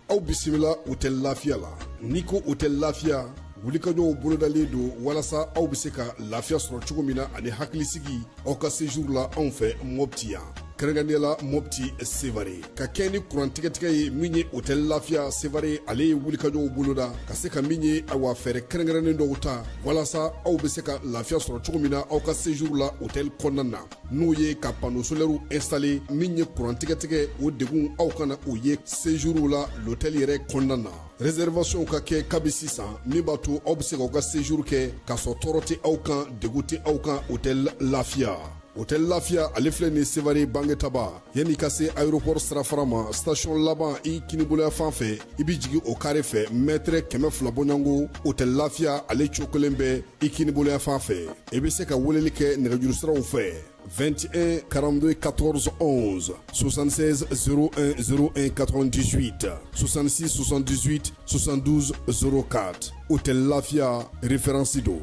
Aw bisimila hôtel Lafiya la. N'i ko hôtel Lafiya, wulikajɔw bolodalen don walasa aw bɛ se ka lafiya sɔrɔ cogo min na ani hakilisigi aw ka séjour la anw fɛ Mopti yan. Kɛrɛnkɛrɛnnenya la Mopti Sevare. Ka kɛ ni kuran tigɛtigɛ ye min ye hôtel Lafiya Sevare ale ye wulikajɔw boloda ka se ka min ye awa fɛɛrɛ kɛrɛnkɛrɛnnen dɔw ta walasa aw bɛ se ka lafiya sɔrɔ cogo min na aw ka séjour la hôtel kɔnɔna na. N'o ye ka panneau solaire installer min ye kuran tigɛtigɛ o degun aw kana o ye séjour la l'hôtel yɛrɛ kɔnɔna na. Réservation ka kɛ kabi sisan min b'a to aw bɛ se k'aw ka séjour kɛ k'a sɔrɔ tɔɔrɔ tɛ aw kan, degun tɛ aw kan hôtel Lafiya. Hôtel Lafiya ale filɛ nin Sevare Bangetaba yanni ka se aéroport sirafara ma station laban i kiniboloya fan fɛ i bɛ jigin o carré fɛ mètre 200 bɔɲɔgɔnko hôtel Lafiya ale cokolen bɛ i kiniboloya fan fɛ. I bɛ se ka weleli kɛ nɛgɛjuru siraw fɛ 21 42 14 11 76 01 01 98 66 78 72 04 Hôtel Lafiya référence don.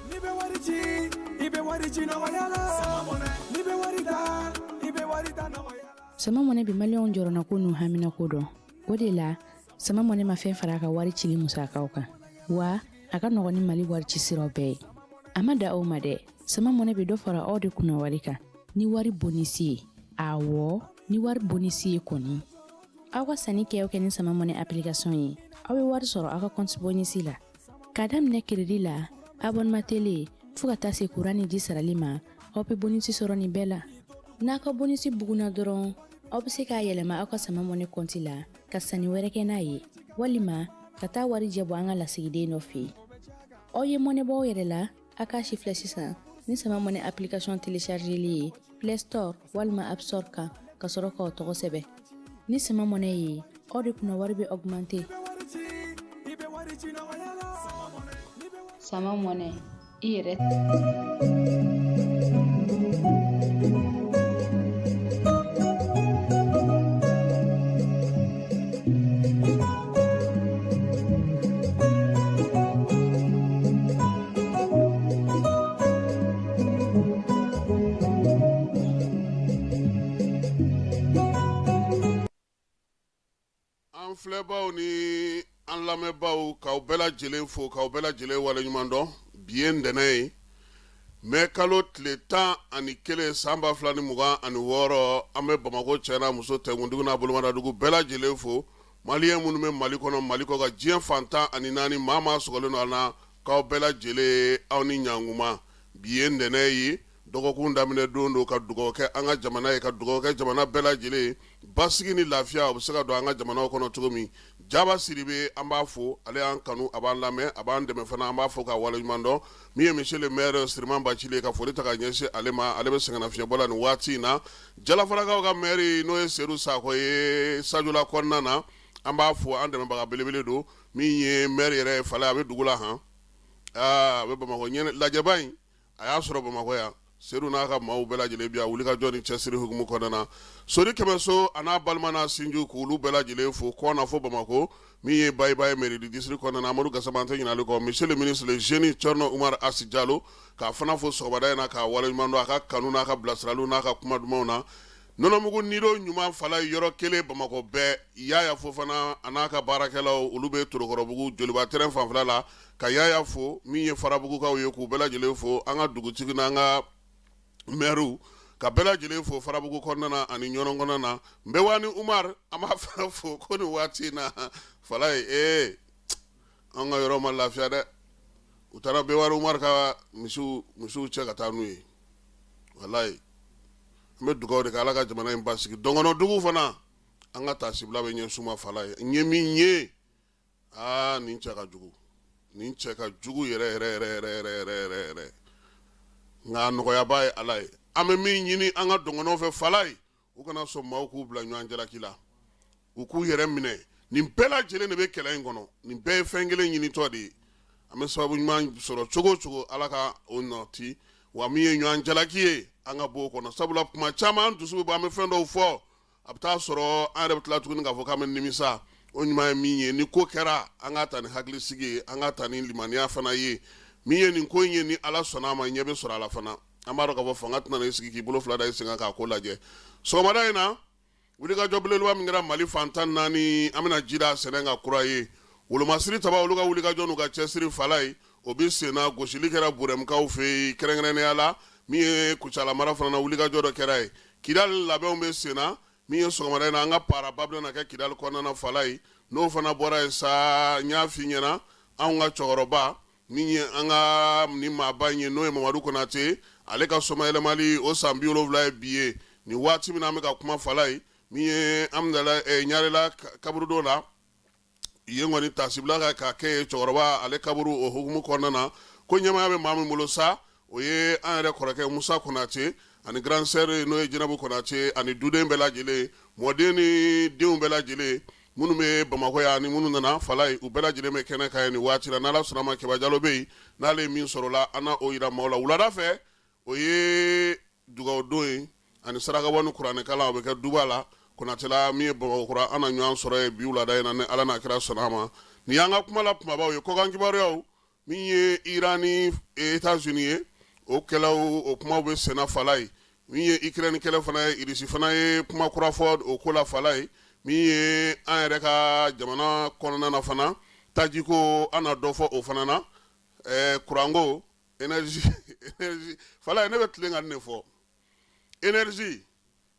N'i bɛ wari ci i bɛ wari ci nɔgɔya la n'i bɛ wari ta i bɛ wari ta nɔgɔya la. Sama Money bɛ maliyɛnw jɔrɔnako n'u haminako dɔn. O de la, Sama Money ma fɛn fara a ka wari cili musakaw kan. Wa a ka nɔgɔn ni Mali wari ci siraw bɛɛ ye. A ma dan o ma dɛ, Sama Money bɛ dɔ fara aw de kunna wari kan ni wari bonisi ye. Awɔ, ni wari bonisi ye kɔni. Aw ka sanni kɛ o kɛ ni Sama Money application ye, aw bɛ wari sɔrɔ aw ka compte bonisi la. K'a daminɛ crédit la, abonnement télé fo ka taa se kuran ni ji sarali ma, aw bɛ bonisi sɔrɔ nin bɛɛ la. N'a ka bonisi bugunna dɔrɔn, aw bɛ se k'a yɛlɛma aw ka Sama Money compte la ka sanni wɛrɛ kɛ n'a ye, walima ka taa warijɛ bɔ an ka lasigiden dɔ fɛ yen. Aw ye mɔnɛ bɔ aw yɛrɛ la, a k'a sifilɛ sisan ni Sama Money application téléchargeli ye Play Store walima App Store kan ka sɔrɔ k'aw tɔgɔ sɛbɛn. Ni Sama Money ye, aw de kunna wari bɛ augmenter. Sama Money, i yɛrɛ An filɛbaw ni an lamɛnbaw k'aw bɛɛ lajɛlen fo k'aw bɛɛ lajɛlen waleɲuman dɔn. Bi ye ntɛnɛn ye, mɛ kalo tile 11 san 2026. An bɛ Bamakɔ cɛ n'a muso, tɛnkundugu n'a bolomadadugu bɛɛ lajɛlen fo. Maliyɛn minnu bɛ Mali kɔnɔ, Mali kɔkan, diɲɛ fan 14, maa maa sɔgɔlen don an na, k'aw bɛɛ lajɛlen aw ni ɲankuma. Bi ye ntɛnɛn ye, dɔgɔkun daminɛ don don, ka dugawu kɛ an ka jamana ye, ka dugawu kɛ jamana bɛɛ lajɛlen ye, basigi ni lafiya o bɛ se ka don an ka jamanaw kɔnɔ cogo min. Jaba Sidibe, an b'a fo, ale y'an kanu, a b'an lamɛn, a b'an dɛmɛ fana, an b'a fo k'a waleɲuman dɔn. Min ye monsieur le maire Siriman Bacili ye, ka foli ta ka ɲɛsin ale ma, ale bɛ sɛgɛnnafiɲɛbɔ la nin waati in na. Jalafarakaw ka maire n'o ye Sedu Sakɔ ye Sajola kɔnɔna na, an b'a fo, an dɛmɛbaga belebele don. Min ye maire yɛrɛ ye Falaye, a bɛ dugu la han, aa a bɛ Bamakɔ. Lajɛba in a y'a sɔrɔ Bamakɔ yan. Sedu n'a ka maaw bɛɛ lajɛlen bi a wuli ka jɔ ni cɛsiri hukumu kɔnɔna na. Sori Kɛmɛso a n'a balima n'a sinjiw k'olu bɛɛ lajɛlen fo kɔna fo Bamakɔ. Min ye Bayiba ye mairie du district kɔnɔna na, Amadu Gasama, an tɛ ɲinɛ ale kɔ. Monsieur le ministre le jeune Thierno Oumar Asi Jalo, k'a fana fo sɔgɔmada in na k'a waleɲuman dɔn a ka kanu n'a ka bilasiraliw n'a ka kuma dumanw na. Nɔnɔmugu nido ɲuman Falaye yɔrɔ kelen Bamakɔ bɛɛ. Yaya Fofana a n'a ka baarakɛlaw, olu bɛ Torokɔrɔbugu Joliba terrain fanfɛla la. Ka Yaya fo, min ye Farabugukaw ye, k'u bɛɛ lajɛlen fo, an ka dugutigi n'an ka mɛriw, ka bɛɛ lajɛlen fo Farabugu kɔnɔna na ani Ɲɔnɔ kɔnɔna na. Nbewani Umar, an b'a fana fo ko nin waati in na Falaye, ee an ka yɔrɔ ma lafiya dɛ. U taara Nbewani Umar ka misiw misiw cɛ ka taa n'u ye, walayi. An bɛ dugawu de kɛ Ala ka jamana in basigi. Dɔngɔnɔdugu fana, an ka taasibila bɛ ɲɛsin u ma Falaye. N ye min ye, aa nin cɛ ka jugu, nin cɛ ka jugu yɛrɛ yɛrɛ yɛrɛ yɛrɛ yɛrɛ yɛrɛ yɛrɛ yɛrɛ. Nka nɔgɔyaba ye Ala ye. An bɛ min ɲini an ka dɔngɔnɔw fɛ Falaye, u kana sɔn maaw k'u bila ɲɔgɔn jalaki la, u k'u yɛrɛ minɛ. Nin bɛɛ lajɛlen de bɛ kɛlɛ in kɔnɔ, nin bɛɛ ye fɛn kelen ɲinitɔ de ye. An bɛ sababu ɲuman sɔrɔ cogo o cogo, Ala ka o nɔti. Wa min ye ɲɔgɔn jalaki ye, an ka bɔ o kɔnɔ, sabula kuma caman an dusu bɛ bɔ, an bɛ fɛn dɔw fɔ, a bɛ taa sɔrɔ an yɛrɛ bɛ tila tuguni k'a fɔ k'an bɛ nimisa. O ɲuman ye min ye, ni ko kɛra, an k'a ta ni hakilisigi ye, an k'a ta ni limaniya fana ye. Min ye nin ko in ye, ni Ala sɔnna a ma, ɲɛ bɛ sɔrɔ a la fana. An b'a dɔn k'a fɔ fanga tɛna n'i sigi k'i bolo fila da i sen kan k'a ko lajɛ. Sɔgɔmada in na, wulikajɔ belebeleba min kɛra Mali fan 14, an bɛna ji da sɛnɛ kan kura ye. Wolomasiri taba, olu ka wulikajɔ n'u ka cɛsiri fala ye, o bɛ sen na. Gosili kɛra Burɛmukaw fɛ yen, kɛrɛnkɛrɛnnenya la min ye Kucala mara fana na, wulikajɔ dɔ kɛra yen. Kidali labɛnw bɛ sen na. Min ye sɔgɔmada in na, an ka paraba bɛna kɛ Kidali kɔnɔna na fala ye. N'o fana bɔra yen sa, n y'a f'i ɲɛna, anw ka cɛkɔrɔba min ye an ka nin maaba in ye, n'o ye Mamadu Konate, ale ka somayɛlɛmali o san 70 ye bi ye. Nin waati min na an bɛ ka kuma fala ye, min ye Amidala Ɲarela kaburudo la yen kɔni, tasibila ka kɛ ye cɛkɔrɔba ale kaburu o hukumu kɔnɔna na, ko ɲɛmaaya bɛ maa min bolo sa, o ye an yɛrɛ kɔrɔkɛ Musa Konate ani grande sœur n'o ye Jɛnɛbu Konate ani duden bɛɛ lajɛlen, mɔden ni denw bɛɛ lajɛlen minnu bɛ Bamakɔ yan ani minnu nana fala ye, u bɛɛ lajɛlen bɛ kɛnɛ kan yen nin waati la. N'Ala sɔnna ma, Kɛba Jalo bɛ yen, n'ale ye min sɔrɔ la, an na o yira maaw la wulada fɛ. O ye dugawudon ye ani sarakabɔ ni kuranɛkalan, o bɛ kɛ duba la Konatela min ye Bamakɔkura. An na ɲɔgɔn sɔrɔ yen bi wulada in na ni Ala n'a kira sɔnna a ma. Nin y'an ka kuma la kumabaw ye. Kɔkan kibaruyaw, min ye Iran ni États-Unis ye, o kɛlɛw, o kumaw bɛ senna fala ye. Min ye Ukraine kɛlɛ fana ye, Irisi fana ye kuma kura fɔ o ko la fala ye. Min ye an yɛrɛ ka jamana kɔnɔna na fana, tajiko, an na dɔ fɔ o fana na. Kuranko, énergie, énergie fala ye, ne bɛ tilen ka nin de fɔ. Énergie,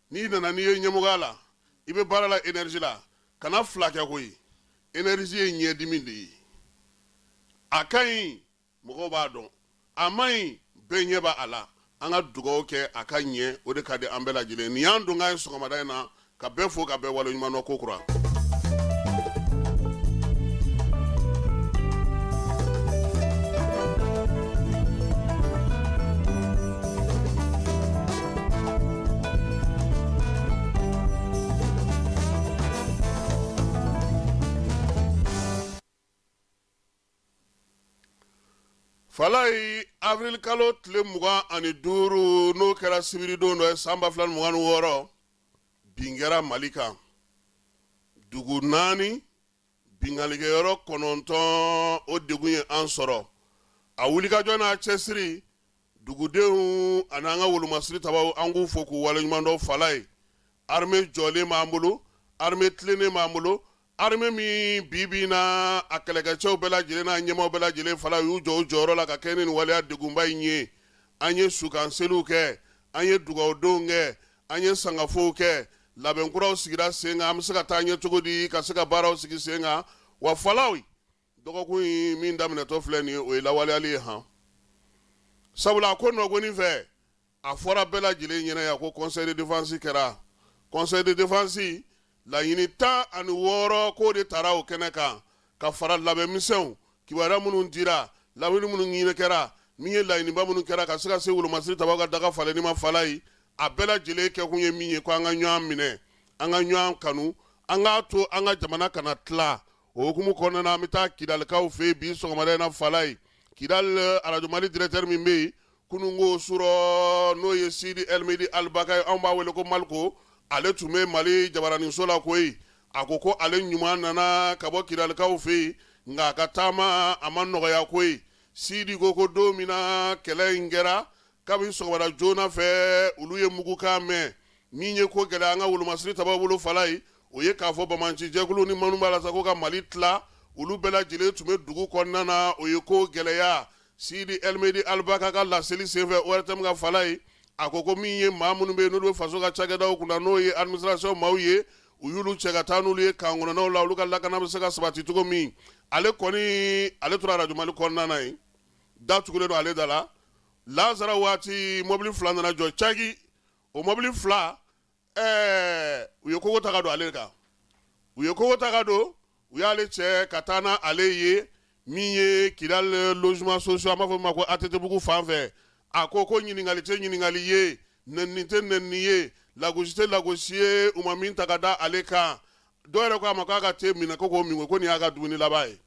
n'i nana, n'i ye ɲɛmɔgɔya la, i bɛ baara la énergie la, kana fila kɛ koyi. Énergie ye ɲɛdimi de ye. A ka ɲi, mɔgɔw b'a dɔn, a man ɲi, bɛɛ ɲɛ b'a la. An ka dugawu kɛ a ka ɲɛ, o de ka di an bɛɛ lajɛlen. Nin y'an donkan ye sɔgɔmada in na, ka bɛɛ fo ka bɛɛ waleɲuman dɔn ko kura. Falayi, avril kalo tile 25, n'o kɛra sibiridon dɔ ye san 2026, bin kɛra Mali kan dugu naani, binkannikɛyɔrɔ kɔnɔntɔn. O degun ye an sɔrɔ. A wulikajɔ n'a cɛsiri, dugudenw ani an ka wolomasiri tabaw, an k'u fo k'u waleɲuman dɔn falayi. Armée jɔlen b'an bolo, armée tilennen b'an bolo, armée min bi bi na a kɛlɛkɛcɛw bɛɛ lajɛlen n'a ɲɛmaaw bɛɛ lajɛlen fala y'u jɔ u jɔyɔrɔ la ka kɛ ni nin waleya degunba in ye. An ye sukanseliw kɛ, an ye dugawudonw kɛ, an ye sangafow kɛ, labɛn kuraw sigira sen kan. An bɛ se ka taa ɲɛ cogo di ka se ka baaraw sigi sen kan? Wa falaw, dɔgɔkun in min daminɛtɔ filɛ nin ye, o ye lawaleyali ye han. Sabula a ko nɔgɔnin fɛ, a fɔra bɛɛ lajɛlen ɲɛna yan ko conseil de défense kɛra. Conseil de défense laɲini 16 k'o de tara o kɛnɛ kan, ka fara labɛnmisɛnw, kibaruya minnu dira, laɲini minnu ɲini kɛra, min ye laɲiniba minnu kɛra ka se ka se wolomasiri tabaw ka daga falenni ma falayi. A bɛɛ lajɛlen kɛkun ye min ye, ko an ka ɲɔgɔn minɛ, an ka ɲɔgɔn kanu, an k'a to an ka jamana kana tila. O hukumu kɔnɔna na, an bɛ taa Kidalikaw fɛ yen bi sɔgɔmada in na falayi. Kidali arajo Mali directeur min bɛ yen kununko surɔ, n'o ye Sidi Ɛlimedi Alibaka ye, anw b'a wele ko Maliko, ale tun bɛ Mali jabaraninso la koyi. A ko ko ale ɲuman nana ka bɔ Kidalikaw fɛ yen, nka a ka taama a ma nɔgɔya koyi. Sidi ko ko don min na kɛlɛ in kɛra, kabini sɔgɔmada joona fɛ, olu ye mugukan mɛn. Min ye ko gɛlɛya an ka wolomasiri tabaw bolo falayi, o ye k'a fɔ banbaanci jɛkulu ni minnu b'a la sa ko ka Mali tila, olu bɛɛ lajɛlen tun bɛ dugu kɔnɔna na. O ye ko gɛlɛya. Sidi Ɛlimedi Alibaka ka laseli senfɛ ORTM kan falayi, a ko ko min ye maa minnu bɛ yen n'olu bɛ faso ka cakɛdaw kunna, n'o ye administration maaw ye, u y'olu cɛ ka taa n'olu ye kan kɔnɔnaw la, olu ka lakana bɛ se ka sabati cogo min. Ale kɔni, ale tora arajo Mali kɔnɔna na yen, da tugulen don ale da la. Lansara waati, mɔbili fila nana jɔ caki. O mɔbili fila, ɛɛ u ye kogo ta ka don ale kan, u ye kogo ta ka don, u y'ale cɛ ka taa n'a ale ye min ye Kidali logement sociaux, an b'a fɔ min ma ko ATT-bugu fan fɛ. A ko ko ɲininkali tɛ ɲininkali ye, nɛnini tɛ nɛnini ye, lagosi tɛ lagosi ye, u ma min ta ka da ale kan. Dɔw yɛrɛ ko a ma k'a ka te minɛ, ko k'o min, ko nin y'a ka dumuni laban ye.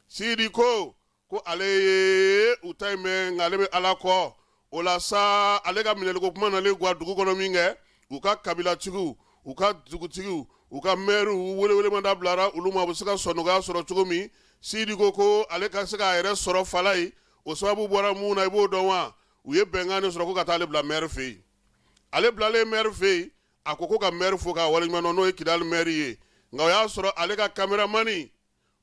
Sidi ko ko ale ye u ta in mɛn, nka ale bɛ Ala kɔ. O la sa, ale ka minɛliko kuma nalen gwa dugu kɔnɔ min kɛ, u ka kabilatigiw, u ka dugutigiw, u ka mɛriw, welewelemada bilara olu ma, u bɛ se ka sɔnɔgɔya sɔrɔ cogo min. Sidi ko ko ale ka se k'a yɛrɛ sɔrɔ falayi, o sababu bɔra mun na, i b'o dɔn wa? U ye bɛnkan de sɔrɔ ko ka taa ale bila maire fɛ yen. Ale bilalen maire fɛ yen, a ko ko ka maire fo k'a waleɲuman dɔn, n'o ye Kidali maire ye. Nka o y'a sɔrɔ ale ka kameramani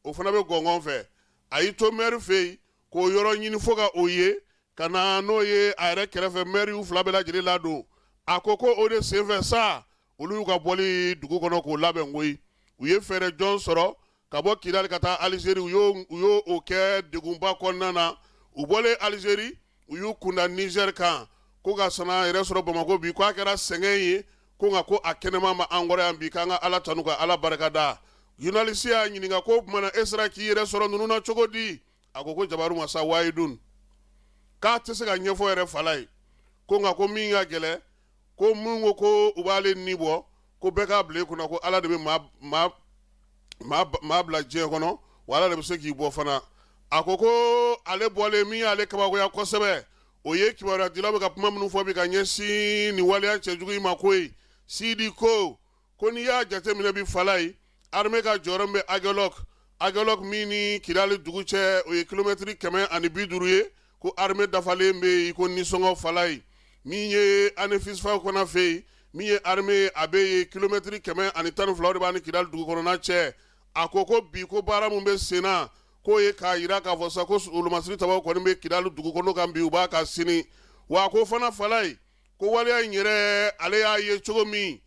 o fana bɛ gɔngɔn fɛ. A y'i to maire fɛ yen k'o yɔrɔ ɲini fo ka o ye ka na n'o ye a yɛrɛ kɛrɛfɛ. Maire y'u fila bɛɛ lajɛlen ladon. A ko ko o de senfɛ sa, olu y'u ka bɔli dugu kɔnɔ k'o labɛn koyi. U ye fɛɛrɛ jɔn sɔrɔ ka bɔ Kidali ka taa Alizeri. U y'o o kɛ degunba kɔnɔna na. U bɔlen Alizeri, u y'u kunda Nizɛri kan ko ka sana yɛrɛ sɔrɔ Bamakɔ bi. Ko a kɛra sɛgɛn ye ko, nka ko a kɛnɛma ma an kɔrɔ yan bi, k'an ka Ala tanu ka Ala barika da. Journaliste y'a ɲininka ko o tuma na e sera k'i yɛrɛ sɔrɔ ninnu na cogo di? A ko ko jabaru masa wayidun, k'a tɛ se ka ɲɛfɔ yɛrɛ fala ye ko, nka ko min ka gɛlɛn, ko min ko ko u b'ale ni bɔ, ko bɛɛ k'a bila i kunna ko Ala de bɛ maa bila diɲɛ kɔnɔ, wa Ala de bɛ se k'i bɔ fana. A ko ko ale bɔlen, min y'ale kabakoya kosɛbɛ, o ye kibaruyadilaw bɛ ka kuma minnu fɔ bi ka ɲɛsin nin waleya cɛjugu in ma. Ko ye Sidi ko ko n'i y'a jateminɛ bi fala ye, armée ka jɔyɔrɔ min bɛ Aguelhok, Aguelhok min ni Kidali dugu cɛ o ye kilomɛtiri 150 ye, ko armée dafalen bɛ yen ko nisɔngɔ fala ye. Min ye Anéfis fana fɛ yen, min ye armée a bɛ yen, kilomɛtiri 112 o de b'a ni Kidali dugu kɔnɔna cɛ. A ko ko bi ko baara min bɛ sen na, k'o ye k'a jira k'a fɔ sa ko wolomasiri tabaw kɔni bɛ Kidali dugu kɔnɔ kan bi, u b'a ka sini. Wa a ko fana fala ye ko waleya in yɛrɛ, ale y'a ye cogo min,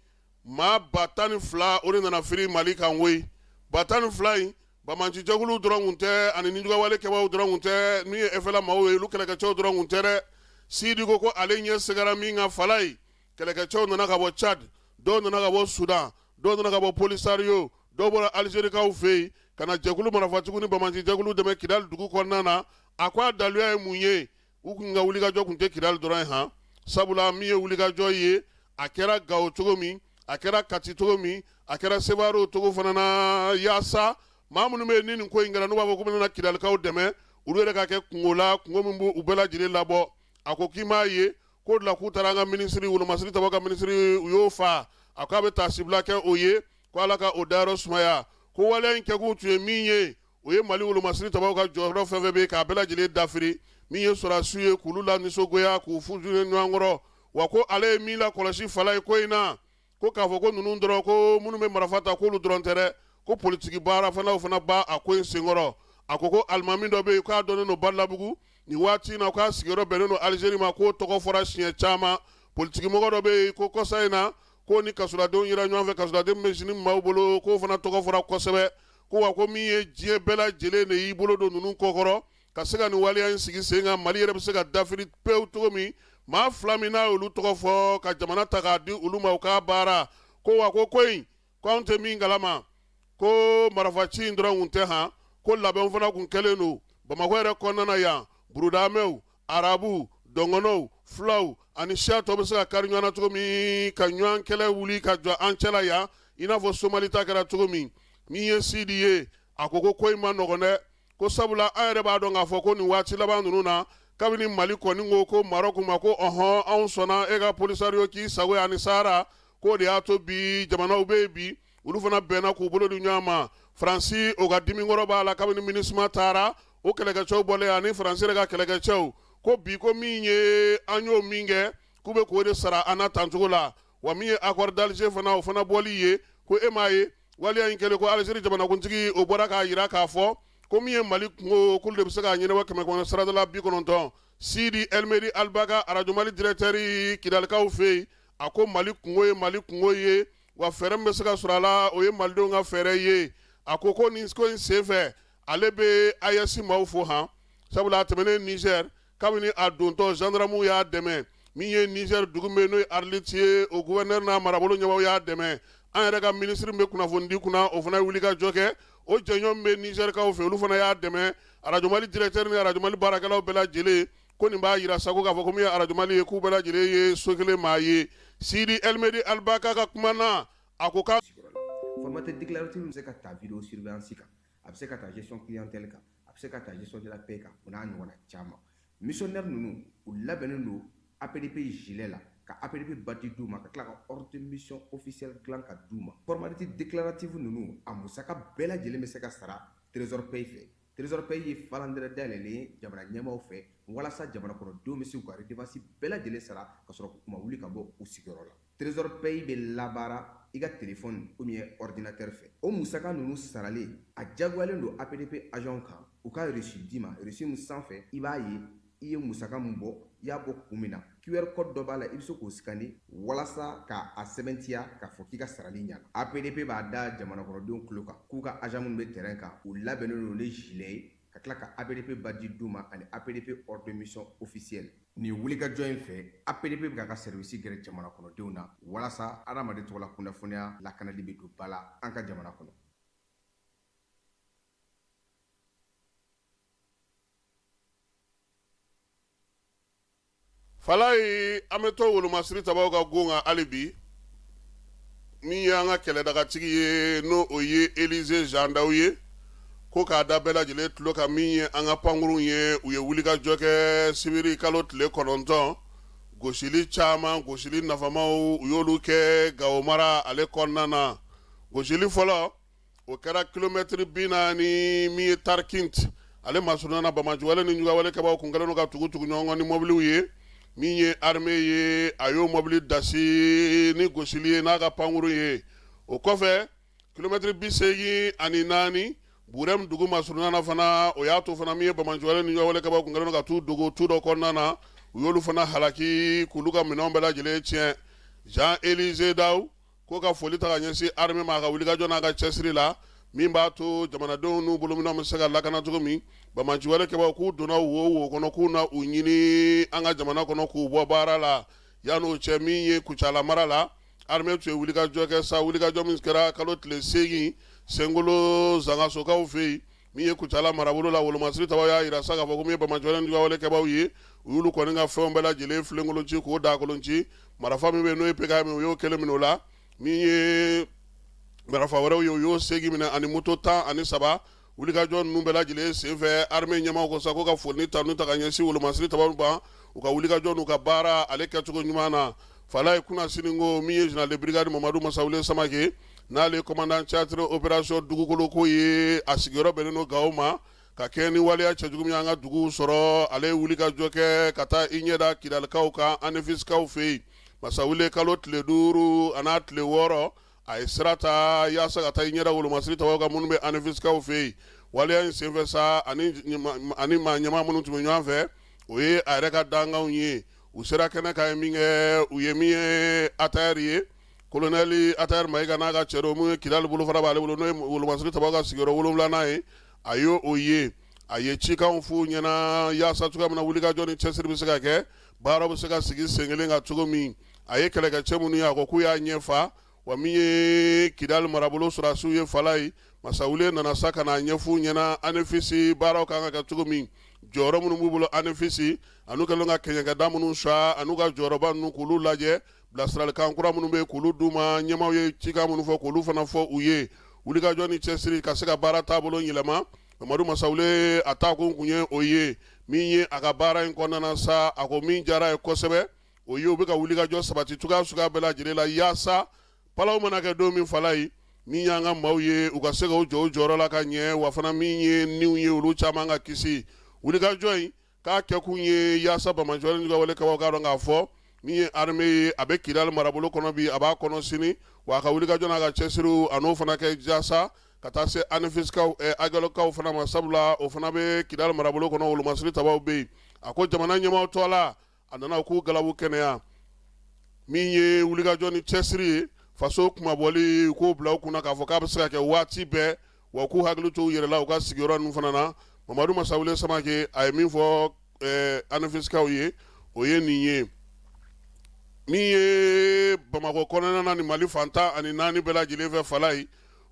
maa 12,000 o de nana firi Mali kan koyi. 12,000 in, banbaancijɛkuluw dɔrɔn kun tɛ ani nijuguyawale kɛbaaw dɔrɔn kun tɛ, min ye FLA maaw ye, olu kɛlɛkɛcɛw dɔrɔn kun tɛ dɛ. Sidi ko ko ale ɲɛ sigara min kan fala ye, kɛlɛkɛcɛw nana ka bɔ Tchad, dɔw nana ka bɔ Sudan, dɔw nana ka bɔ Polisario, dɔw bɔra Algerikaw fɛ yen ka na jɛkulu marifatigiw ni banbaancijɛkulu dɛmɛ Kidali dugu kɔnɔna na. A ko a daluya ye mun ye? U kun ka wulikajɔ kun tɛ Kidali dɔrɔn ye han, sabula min ye wulikajɔ ye, a kɛra Gawo cogo min, a kɛra Kati cogo min, a kɛra Sevare cogo fana na, yaasa maa minnu bɛ yen ni nin ko in kɛra, n'u b'a fɔ k'u bɛna Kidalikaw dɛmɛ, olu yɛrɛ ka kɛ kungo la, kungo min b'u bɛɛ lajɛlen labɔ. A ko k'i m'a ye k'o de la k'u taara an ka minisiri wolomasiri tabaw ka minisiri, u y'o fa. A k'a bɛ taasibila kɛ o ye, ko Ala ka o dayɔrɔ sumaya. Ko waleya in kɛkun tun ye min ye, o ye Mali wolomasiri tabaw ka jɔyɔrɔ fɛn fɛn bɛ yen k'a bɛɛ lajɛlen dafiri, min ye sɔrɔdasiw ye k'olu la nisɔngoya, k'u fusu ɲɔgɔn kɔrɔ. Wa ko ale ye min lakɔlɔsi fala ye ko in na, ko k'a fɔ ko ninnu dɔrɔn, ko minnu bɛ marifa ta, k'olu dɔrɔn tɛ dɛ, ko politiki baara fana fana b'a a ko in senkɔrɔ. A ko ko alimami dɔ bɛ yen k'a dɔnnen don Badalabugu nin waati in na, k'a sigiyɔrɔ bɛnnen don Alizeri ma, k'o tɔgɔ fɔra siɲɛ caman. Politikimɔgɔ dɔ bɛ yen ko kɔsa in na k'o ni kasoladenw yera ɲɔgɔn fɛ, kasoladen bɛ sini maaw bolo, k'o fana tɔgɔ fɔra kosɛbɛ. Ko wa ko min ye diɲɛ bɛɛ lajɛlen de y'i bolo don ninnu kɔkɔrɔ ka se ka nin waleya in sigi sen kan, Mali yɛrɛ bɛ se ka dafiri pewu cogo min. Maa fila min n'a y'olu tɔgɔ fɔ ka jamana ta k'a di olu ma u k'a baara. Ko wa ko ko in ko anw tɛ min kalama, ko marifaci in dɔrɔn kun tɛ han, ko labɛnw fana kun kɛlen don Bamakɔ yɛrɛ kɔnɔna na yan, burudamɛw, arabu, dɔngɔnɔw, fulaw ani siya tɔw bɛ se ka kari ɲɔgɔn na cogo min, ka ɲɔgɔn kɛlɛ wuli ka jɔ an cɛla yan, i n'a fɔ Somali ta kɛra cogo min. Min ye Sidi ye, a ko ko ko in ma nɔgɔn dɛ, ko sabula an yɛrɛ b'a dɔn k'a fɔ ko nin waati laban ninnu na, kabini Mali kɔni ko ko Marɔku ma ko ɔhɔn, anw sɔnna e ka Polisario k'i sago ye ani Sahara, k'o de y'a to bi jamanaw bɛ yen bi, olu fana bɛnna k'u bolo di ɲɔgɔn ma. Faransi o ka dimikɔrɔ b'a la kabini MINUSMA taara, o kɛlɛkɛcɛw bɔlen ani Faransi yɛrɛ ka kɛlɛkɛcɛw, ko bi ko min ye an y'o min kɛ, k'u bɛ k'o de sara an na tancogo la. Wa min ye accord d'Alger fana, o fana bɔli ye, ko e m'a ye waleya in kɛlen ko Alizeri jamanakuntigi o bɔra k'a jira k'a fɔ ko min ye Mali kungo, k'olu de bɛ se k'a ɲɛnabɔ kɛmɛ kɛmɛ sarada la 90. Sidi Elmeri Alibaka, arajo Mali directeur Kidalikaw fɛ yen, a ko Mali kungo ye Mali kungo ye, wa fɛɛrɛ min bɛ se ka sɔrɔ a la, o ye malidenw ka fɛɛrɛ ye. A ko ko nin ko in senfɛ, ale bɛ AES maaw fo han, sabula a tɛmɛnen Niger, kabini a dontɔ gendarmew y'a dɛmɛ. Min ye Niger dugu min n'o ye Arlit ye, o gouverneur n'a marabolo ɲɛmaaw y'a dɛmɛ. An yɛrɛ ka minisiri min bɛ kunnafonidi kunna, o fana ye wuli ka jɔ kɛ. O jɛɲɔgɔn min bɛ Nizɛrikaw fɛ, olu fana y'a dɛmɛ. Arajo Mali directeur ni arajo Mali baarakɛlaw bɛɛ lajɛlen, ko nin b'a jira sa ko k'a fɔ ko min ye arajo Mali ye, k'u bɛɛ lajɛlen ye so kelen maa ye. Sidi Elmedi Alibaka ka kuma na, a ko k'a Formalité déclarative bɛ se ka ta vidéo surveillance kan, a bɛ se ka ta gestion clientèle kan, a bɛ se ka ta gestion de la paie kan, o n'a ɲɔgɔnna caman. Missionnaire ninnu, u labɛnnen don APDP gilet la, ka APDP badge d'u ma, ka tila ka ordre de mission officiel dilan ka d'u ma. Formalité déclarative ninnu, a musaka bɛɛ lajɛlen bɛ se ka sara Trésor Pay fɛ. Trésor Pay ye falandɛrɛ dayɛlɛlen ye jamana ɲɛmaaw fɛ walasa jamana kɔnɔdenw bɛ se k'u ka redevance bɛɛ lajɛlen sara ka sɔrɔ u ma wuli ka bɔ u sigiyɔrɔ la. Trésor Pay bɛ labaara i ka téléphone ou bien ordinateur fɛ. O musaka ninnu saralen, a jagoyalen don APDP agent kan u ka reçu d'i ma, reçu min sanfɛ i b'a ye i ye musaka min bɔ, i y'a bɔ kun min na. QR code dɔ b'a la, i bɛ se k'o scanner walasa k'a sɛbɛntiya k'a fɔ k'i ka sarali ɲana. APDP b'a da jamana kɔnɔdenw tulo kan k'u ka agent minnu bɛ terrain kan, u labɛnnen don ni gilet ye, ka tila ka APDP badge d'u ma ani APDP ordre de mission officiel. Nin wulikajɔ in fɛ, APDP bɛ k'a ka service gɛrɛ jamana kɔnɔdenw na walasa adamaden tɔgɔla kunnafoniya lakanali bɛ don ba la an ka jamana kɔnɔ. Falayi, an bɛ to wolomasiri tabaw ka gon kan hali bi. Min ye an ka kɛlɛdagatigi ye, n'o o ye Elize Jean Daw ye, ko k'a da bɛɛ lajɛlen tulo kan, min ye an ka pankurunw ye, u ye wulikajɔ kɛ sibiri kalo tile 9, gosili caman, gosili nafamaw, u y'olu kɛ Gawo mara ale kɔnɔna na. Gosili fɔlɔ, o kɛra kilomɛtiri 40 min ye Tarkint ale masurunya na, banbaanciwale ni juguyawale kɛbaaw kun kɛlen don ka tugu tugu ɲɔgɔn kɔ ni mɔbiliw ye. Min ye armée ye, a y'o mɔbili dasi ni gosili ye n'a ka pankurun ye. O kɔfɛ, kilomɛtiri 84 Burɛm dugu masurunya na fana, o y'a to fana min ye banbaanciwale ni juguyawale kɛbaaw kun kɛlen don ka t'u dogo tu dɔ kɔnɔna na, u y'olu fana halaki k'olu ka minɛnw bɛɛ lajɛlen tiɲɛ. Jean Elize Daw ko ka foli ta ka ɲɛsin armée ma a ka wulikajɔ n'a ka cɛsiri la, min b'a to jamanadenw n'u bolominɛnw bɛ se ka lakana cogo min. Banbaanciwale kɛbaaw k'u donna wo wo kɔnɔ k'u na u ɲini an ka jamana kɔnɔ k'u bɔ baara la. Yan'o cɛ, min ye Kucala mara la, armée tun ye wulikajɔ kɛ sa, wulikajɔ min kɛra kalo tile 8 Senkolo Zangasokaw fɛ yen, min ye Kucala marabolo la. Wolomasiri tabaw y'a jira sa k'a fɔ ko min ye banbaanciwale ni juguyawale kɛbaaw ye, u y'olu kɔni ka fɛnw bɛɛ lajɛlen filenkolon ci k'o dakolon ci. Marifa min bɛ yen n'o ye PKM, u y'o kelen minɛ o la. Min ye marifa wɛrɛw ye, u y'o 8 minɛ ani moto 13. Wulikajɔ ninnu bɛɛ lajɛlen senfɛ, armée ɲɛmaaw ko sa ko ka foli ni tanu ta ka ɲɛsin wolomasiri tabaw ma u ka wulikajɔ n'u ka baara ale kɛcogo ɲuman na. Falaye kunasini ko min ye général de brigade Mamadu Masawule Samake, n'ale commandant théâtre opération dugukolo ko ye, a sigiyɔrɔ bɛnnen don Gawo ma, ka kɛ ni waleya cɛjugu min y'an ka duguw sɔrɔ, ale ye wulikajɔ kɛ ka taa i ɲɛ da Kidalikaw kan Anefisikaw fɛ yen. Masawule kalo tile 5 an'a tile 6, a ye sira ta yaasa ka taa i ɲɛ da wolomasiri tabaw kan minnu bɛ Anefisikaw fɛ yen. Waleya in senfɛ sa, ani maa ɲɛmaa minnu tun bɛ ɲɔgɔn fɛ, o ye a yɛrɛ ka dankanw ye. U sera kɛnɛ kan ye min kɛ, u ye min ye ATR ye, kolonɛli ATR Mayiga n'a ka cɛdenw, min ye Kidali bolofara b'ale bolo, n'o ye wolomasiri tabaw ka sigiyɔrɔ 7nan ye, a y'o o ye. A ye cikanw f'u ɲɛna yaasa cogoya min na wulikajɔ ni cɛsiri bɛ se ka kɛ, baara bɛ se ka sigi sen kelen kan cogo min. A ye kɛlɛkɛcɛ minnu ye, a ko k'u y'a ɲɛfa. Wa min ye Kidali marabolo sɔrɔdasiw ye, Falaye Masawule nana sa ka n'a ɲɛf'u ɲɛna Anefisi baaraw kan ka kɛ cogo min, jɔyɔrɔ minnu b'u bolo Anefisi, an'u kɛlen ka kɛɲɛkɛda minnu sa, an'u ka jɔyɔrɔba ninnu k'olu lajɛ, bilasiralikan kura minnu bɛ k'olu d'u ma, ɲɛmaaw ye cikan minnu fɔ k'olu fana fɔ u ye, wulikajɔ ni cɛsiri ka se ka baara taabolo yɛlɛma. Mamadu Masawule a taakun kun ye o ye. Min ye a ka baara in kɔnɔna na sa, a ko min diyara a ye kosɛbɛ, o ye u bɛ ka wulikajɔ sabati cogoya suguya bɛɛ lajɛlen la yaasa palaw mana kɛ don min, Falaye, min y'an ka maaw ye, u ka se k'u jɔ u jɔyɔrɔ la ka ɲɛ, wa fana min ye niw ye, olu caman ka kisi. Wulikajɔ in k'a kɛkun ye yaasa banbaanciwale ni juguyawale kɛbaaw k'a dɔn k'a fɔ min ye armée ye, a bɛ Kidali marabolo kɔnɔ bi, a b'a kɔnɔ sini, wa a ka wulikajɔ n'a ka cɛsiriw, a n'o fana kɛ yaasa ka taa se Anefisikaw, Agelɔkaw fana ma, sabula o fana bɛ Kidali marabolo kɔnɔ, wolomasiri tabaw bɛ yen. A ko jamana ɲɛmaaw tɔgɔ la, a nana k'u galabu kɛnɛya. Min ye wulikajɔ ni cɛsiri ye, faso kunmabɔli, k'o bila u kunna k'a fɔ k'a bɛ se ka kɛ waati bɛɛ, wa k'u hakili to u yɛrɛ la u ka sigiyɔrɔ ninnu fana na. Mamadu Masawule Samake a ye min fɔ Anefisikaw ye, o ye nin ye. Min ye Bamakɔ kɔnɔna na ni Mali fan 14 bɛɛ lajɛlen fɛ, Falaye,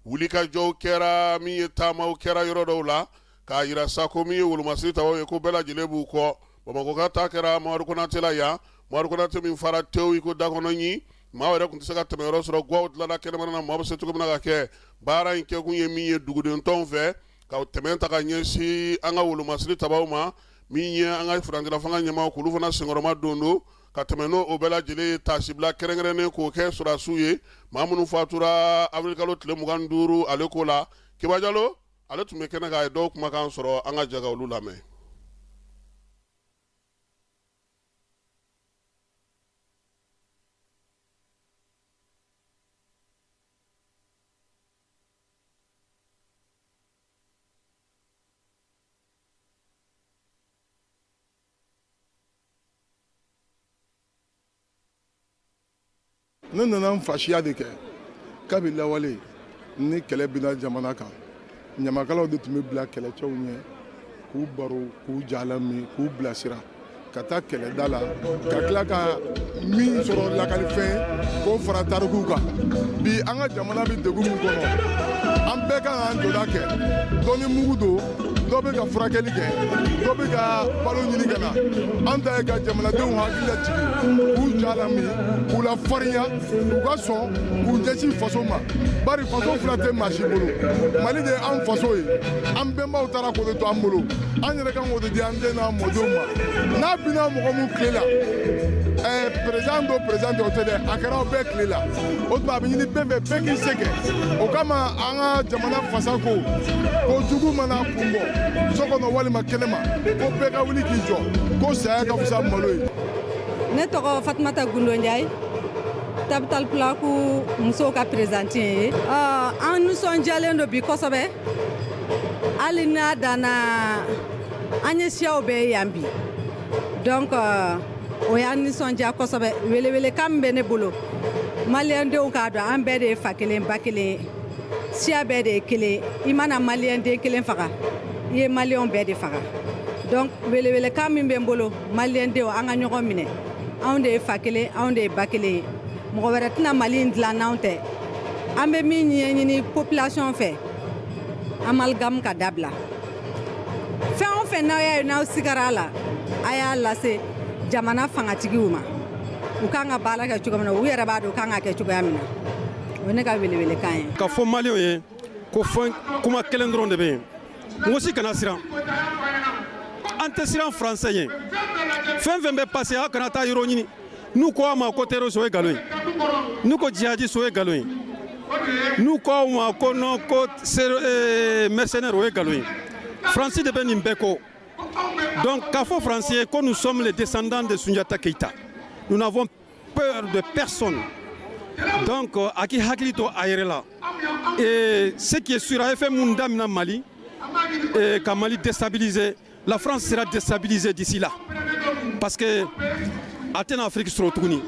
wulikajɔw kɛra, min ye taamaw kɛra yɔrɔ dɔw la k'a jira sa ko min ye wolomasiri tabaw ye, ko bɛɛ lajɛlen b'u kɔ. Bamakɔ ka ta kɛra Mamadu Konate la yan, Mamadu Konate min fara tewu i ko dakɔnɔ ɲin, maa yɛrɛ tun tɛ se ka tɛmɛyɔrɔ sɔrɔ, gwaw dilanna kɛnɛmana na, maa bɛ se cogo min na ka kɛ. Baara in kɛkun ye min ye duguden tɔnw fɛ, ka tɛmɛ ta ka ɲɛsin an ka wolomasiri tabaw ma, min ye an ka furancɛla fanga ɲɛmaaw k'olu fana senkɔrɔma don don ka tɛmɛ n'o o bɛɛ lajɛlen ye, taasibila kɛrɛnkɛrɛnnen k'o kɛ sɔrɔdasiw ye, maa minnu fatura avril kalo tile 25 ale ko la. Keba Jalo. Ale tun bɛ kɛnɛ kan, a ye dɔw kumakan sɔrɔ, an ka jɛ ka olu lamɛn. Ne nana n fasiya de kɛ. Kabi lawale, ni kɛlɛ binna jamana kan, ɲamakalaw de tun bɛ bila kɛlɛcɛw ɲɛ k'u baro, k'u ja lamin, k'u bilasira ka taa kɛlɛda la, ka tila ka min sɔrɔ lakalifɛn k'o fara tarikuw kan. Bi, an ka jamana bɛ degun min kɔnɔ, an bɛɛ kan k'an jɔda kɛ. Dɔ ni mugu don, dɔ bɛ ka furakɛli kɛ, dɔ bɛ ka balo ɲini ka na. An ta ye ka jamanadenw hakili lajigin, k'u ja lamin, k'u lafarinya, u ka sɔn k'u ɲɛsin faso ma, bari faso fila tɛ maa si bolo. Mali de ye an faso ye. An bɛnbaw taara k'o de to an bolo, an yɛrɛ kan k'o de di an den n'an mɔdenw ma. N'a binna mɔgɔ min tile la, président do, président tɛ, o tɛ dɛ, a kɛra aw bɛɛ tile la. O tuma, a bɛ ɲini bɛɛ fɛ, bɛɛ k'i se kɛ. O kama, an ka jamana fasa ko ko jugu mana kun bɔ so kɔnɔ walima kɛnɛma, ko bɛɛ ka wuli k'i jɔ, ko saya ka fisa malo ye. Ne tɔgɔ Fatumata Gundo Ndiaye, Tabital Pulaku musow ka présidente ye. An nisɔndiyalen don bi kosɛbɛ, hali n'a danna an ye siyaw bɛɛ ye yan bi. Donc o y'an nisɔndiya kosɛbɛ. Welewelekan min bɛ ne bolo, maliyɛndenw k'a dɔn an bɛɛ de ye fa kelen ba kelen ye, siya bɛɛ de ye kelen. I mana maliyɛn den kelen faga, i ye maliyɛnw bɛɛ de faga. Donc welewelekan min bɛ n bolo, maliyɛndenw, an ka ɲɔgɔn minɛ. Anw de ye fa kelen, anw de ye ba kelen ye. Mɔgɔ wɛrɛ tɛna Mali in dilan n'anw tɛ. An bɛ min ɲɛɲini population fɛ, amalgame ka dabila. Fɛn o fɛn n'aw y'a ye n'aw sigara a la, a y'a lase jamana fangatigiw ma. U kan ka baara kɛ cogo min na, u yɛrɛ b'a dɔn u kan ka kɛ cogoya min na. O ye ne ka welewelekan ye. Ka fɔ maliyɛnw ye ko fɛn kuma kelen dɔrɔn de bɛ yen: mɔgɔ si kana siran. An tɛ siran faransɛ ye. Fɛn fɛn bɛ passé, aw kana taa yɔrɔ ɲini. N'u ko aw ma ko terroriste, o ye nkalon ye. N'u ko jihadiste, o ye nkalon ye. N'u ko aw ma ko non, ko mercenaire, o ye nkalon ye. Faransi de bɛ nin bɛɛ kɔ. Donc k'a fɔ Faransi ye ko nous sommes les descendants de Sunjata Keita, nous n'avons peur de personne. Donc a k'i hakili to a yɛrɛ la. Et ce qui est sûr, a ye fɛn mun daminɛ Mali et ka Mali déstabiliser, la France sera déstabilisée d'ici là, parce que a tɛna Afrique sɔrɔ tuguni.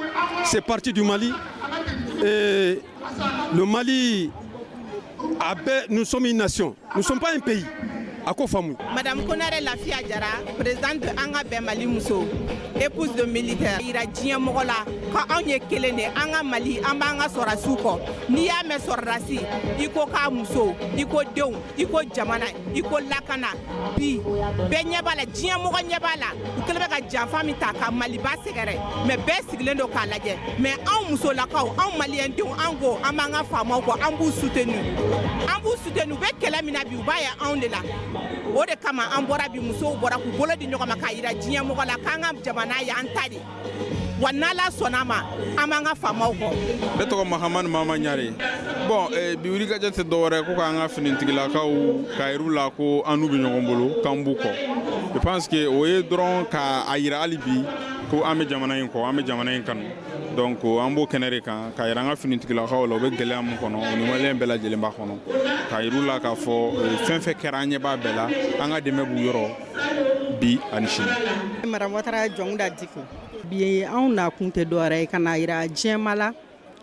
C'est parti du Mali et le Mali a bɛɛ. Nous sommes une nation, nous ne sommes pas un pays. A ko faamu. Madame Konare Lafia Jara, présidente de An ka bɛn Mali muso, épouse de militaire. Yira diɲɛ mɔgɔ la ko anw ye kelen de, an ka Mali, an b'an ka sɔrɔdasiw kɔ. N'i y'a mɛn sɔrɔdasi, i ko k'a muso, i ko denw, i ko jamana, i ko lakana. Bi bɛɛ ɲɛ b'a la, diɲɛ mɔgɔ ɲɛ b'a la, u kɛlen bɛ ka janfa min ta ka Maliba sɛgɛrɛ, mais bɛɛ sigilen don k'a lajɛ. Mais anw musolakaw, anw maliyɛndenw, an ko an b'an ka faamaw kɔ, an b'u soutenir, an b'u soutenir. U bɛ kɛlɛ min na bi, u b'a ye anw de la. O de kama an bɔra bi, musow bɔra k'u bolo di ɲɔgɔn ma k'a yira diɲɛ mɔgɔ la k'an ka jamana y'an ta de, wa n'Ala sɔnna a ma, an b'an ka faamaw kɔ. Ne tɔgɔ Mahamani Mama Ɲare. Bon, bi wulikajɔ tɛ dɔwɛrɛ ko k'an ka finitigilakaw k'a yir'u la ko an n'u bɛ ɲɔgɔn bolo, k'an b'u kɔ. Je pense que o ye dɔrɔn k'a yira hali bi ko an bɛ jamana in kɔ, an bɛ jamana in kanu. Donc an b'o kɛnɛ de kan k'a yira an ka finitigilakaw la, u bɛ gɛlɛya min kɔnɔ, o ni maliyɛn bɛɛ lajɛlen b'a kɔnɔ, k'a yir'u la k'a fɔ fɛn fɛn kɛra, an ɲɛ b'a bɛɛ la, an ka dɛmɛ b'u yɔrɔ bi ani sini. Madame Ouattara Jɔnkuda Diko. Bi, anw nakun tɛ dɔwɛrɛ ye ka na yira diɲɛma la,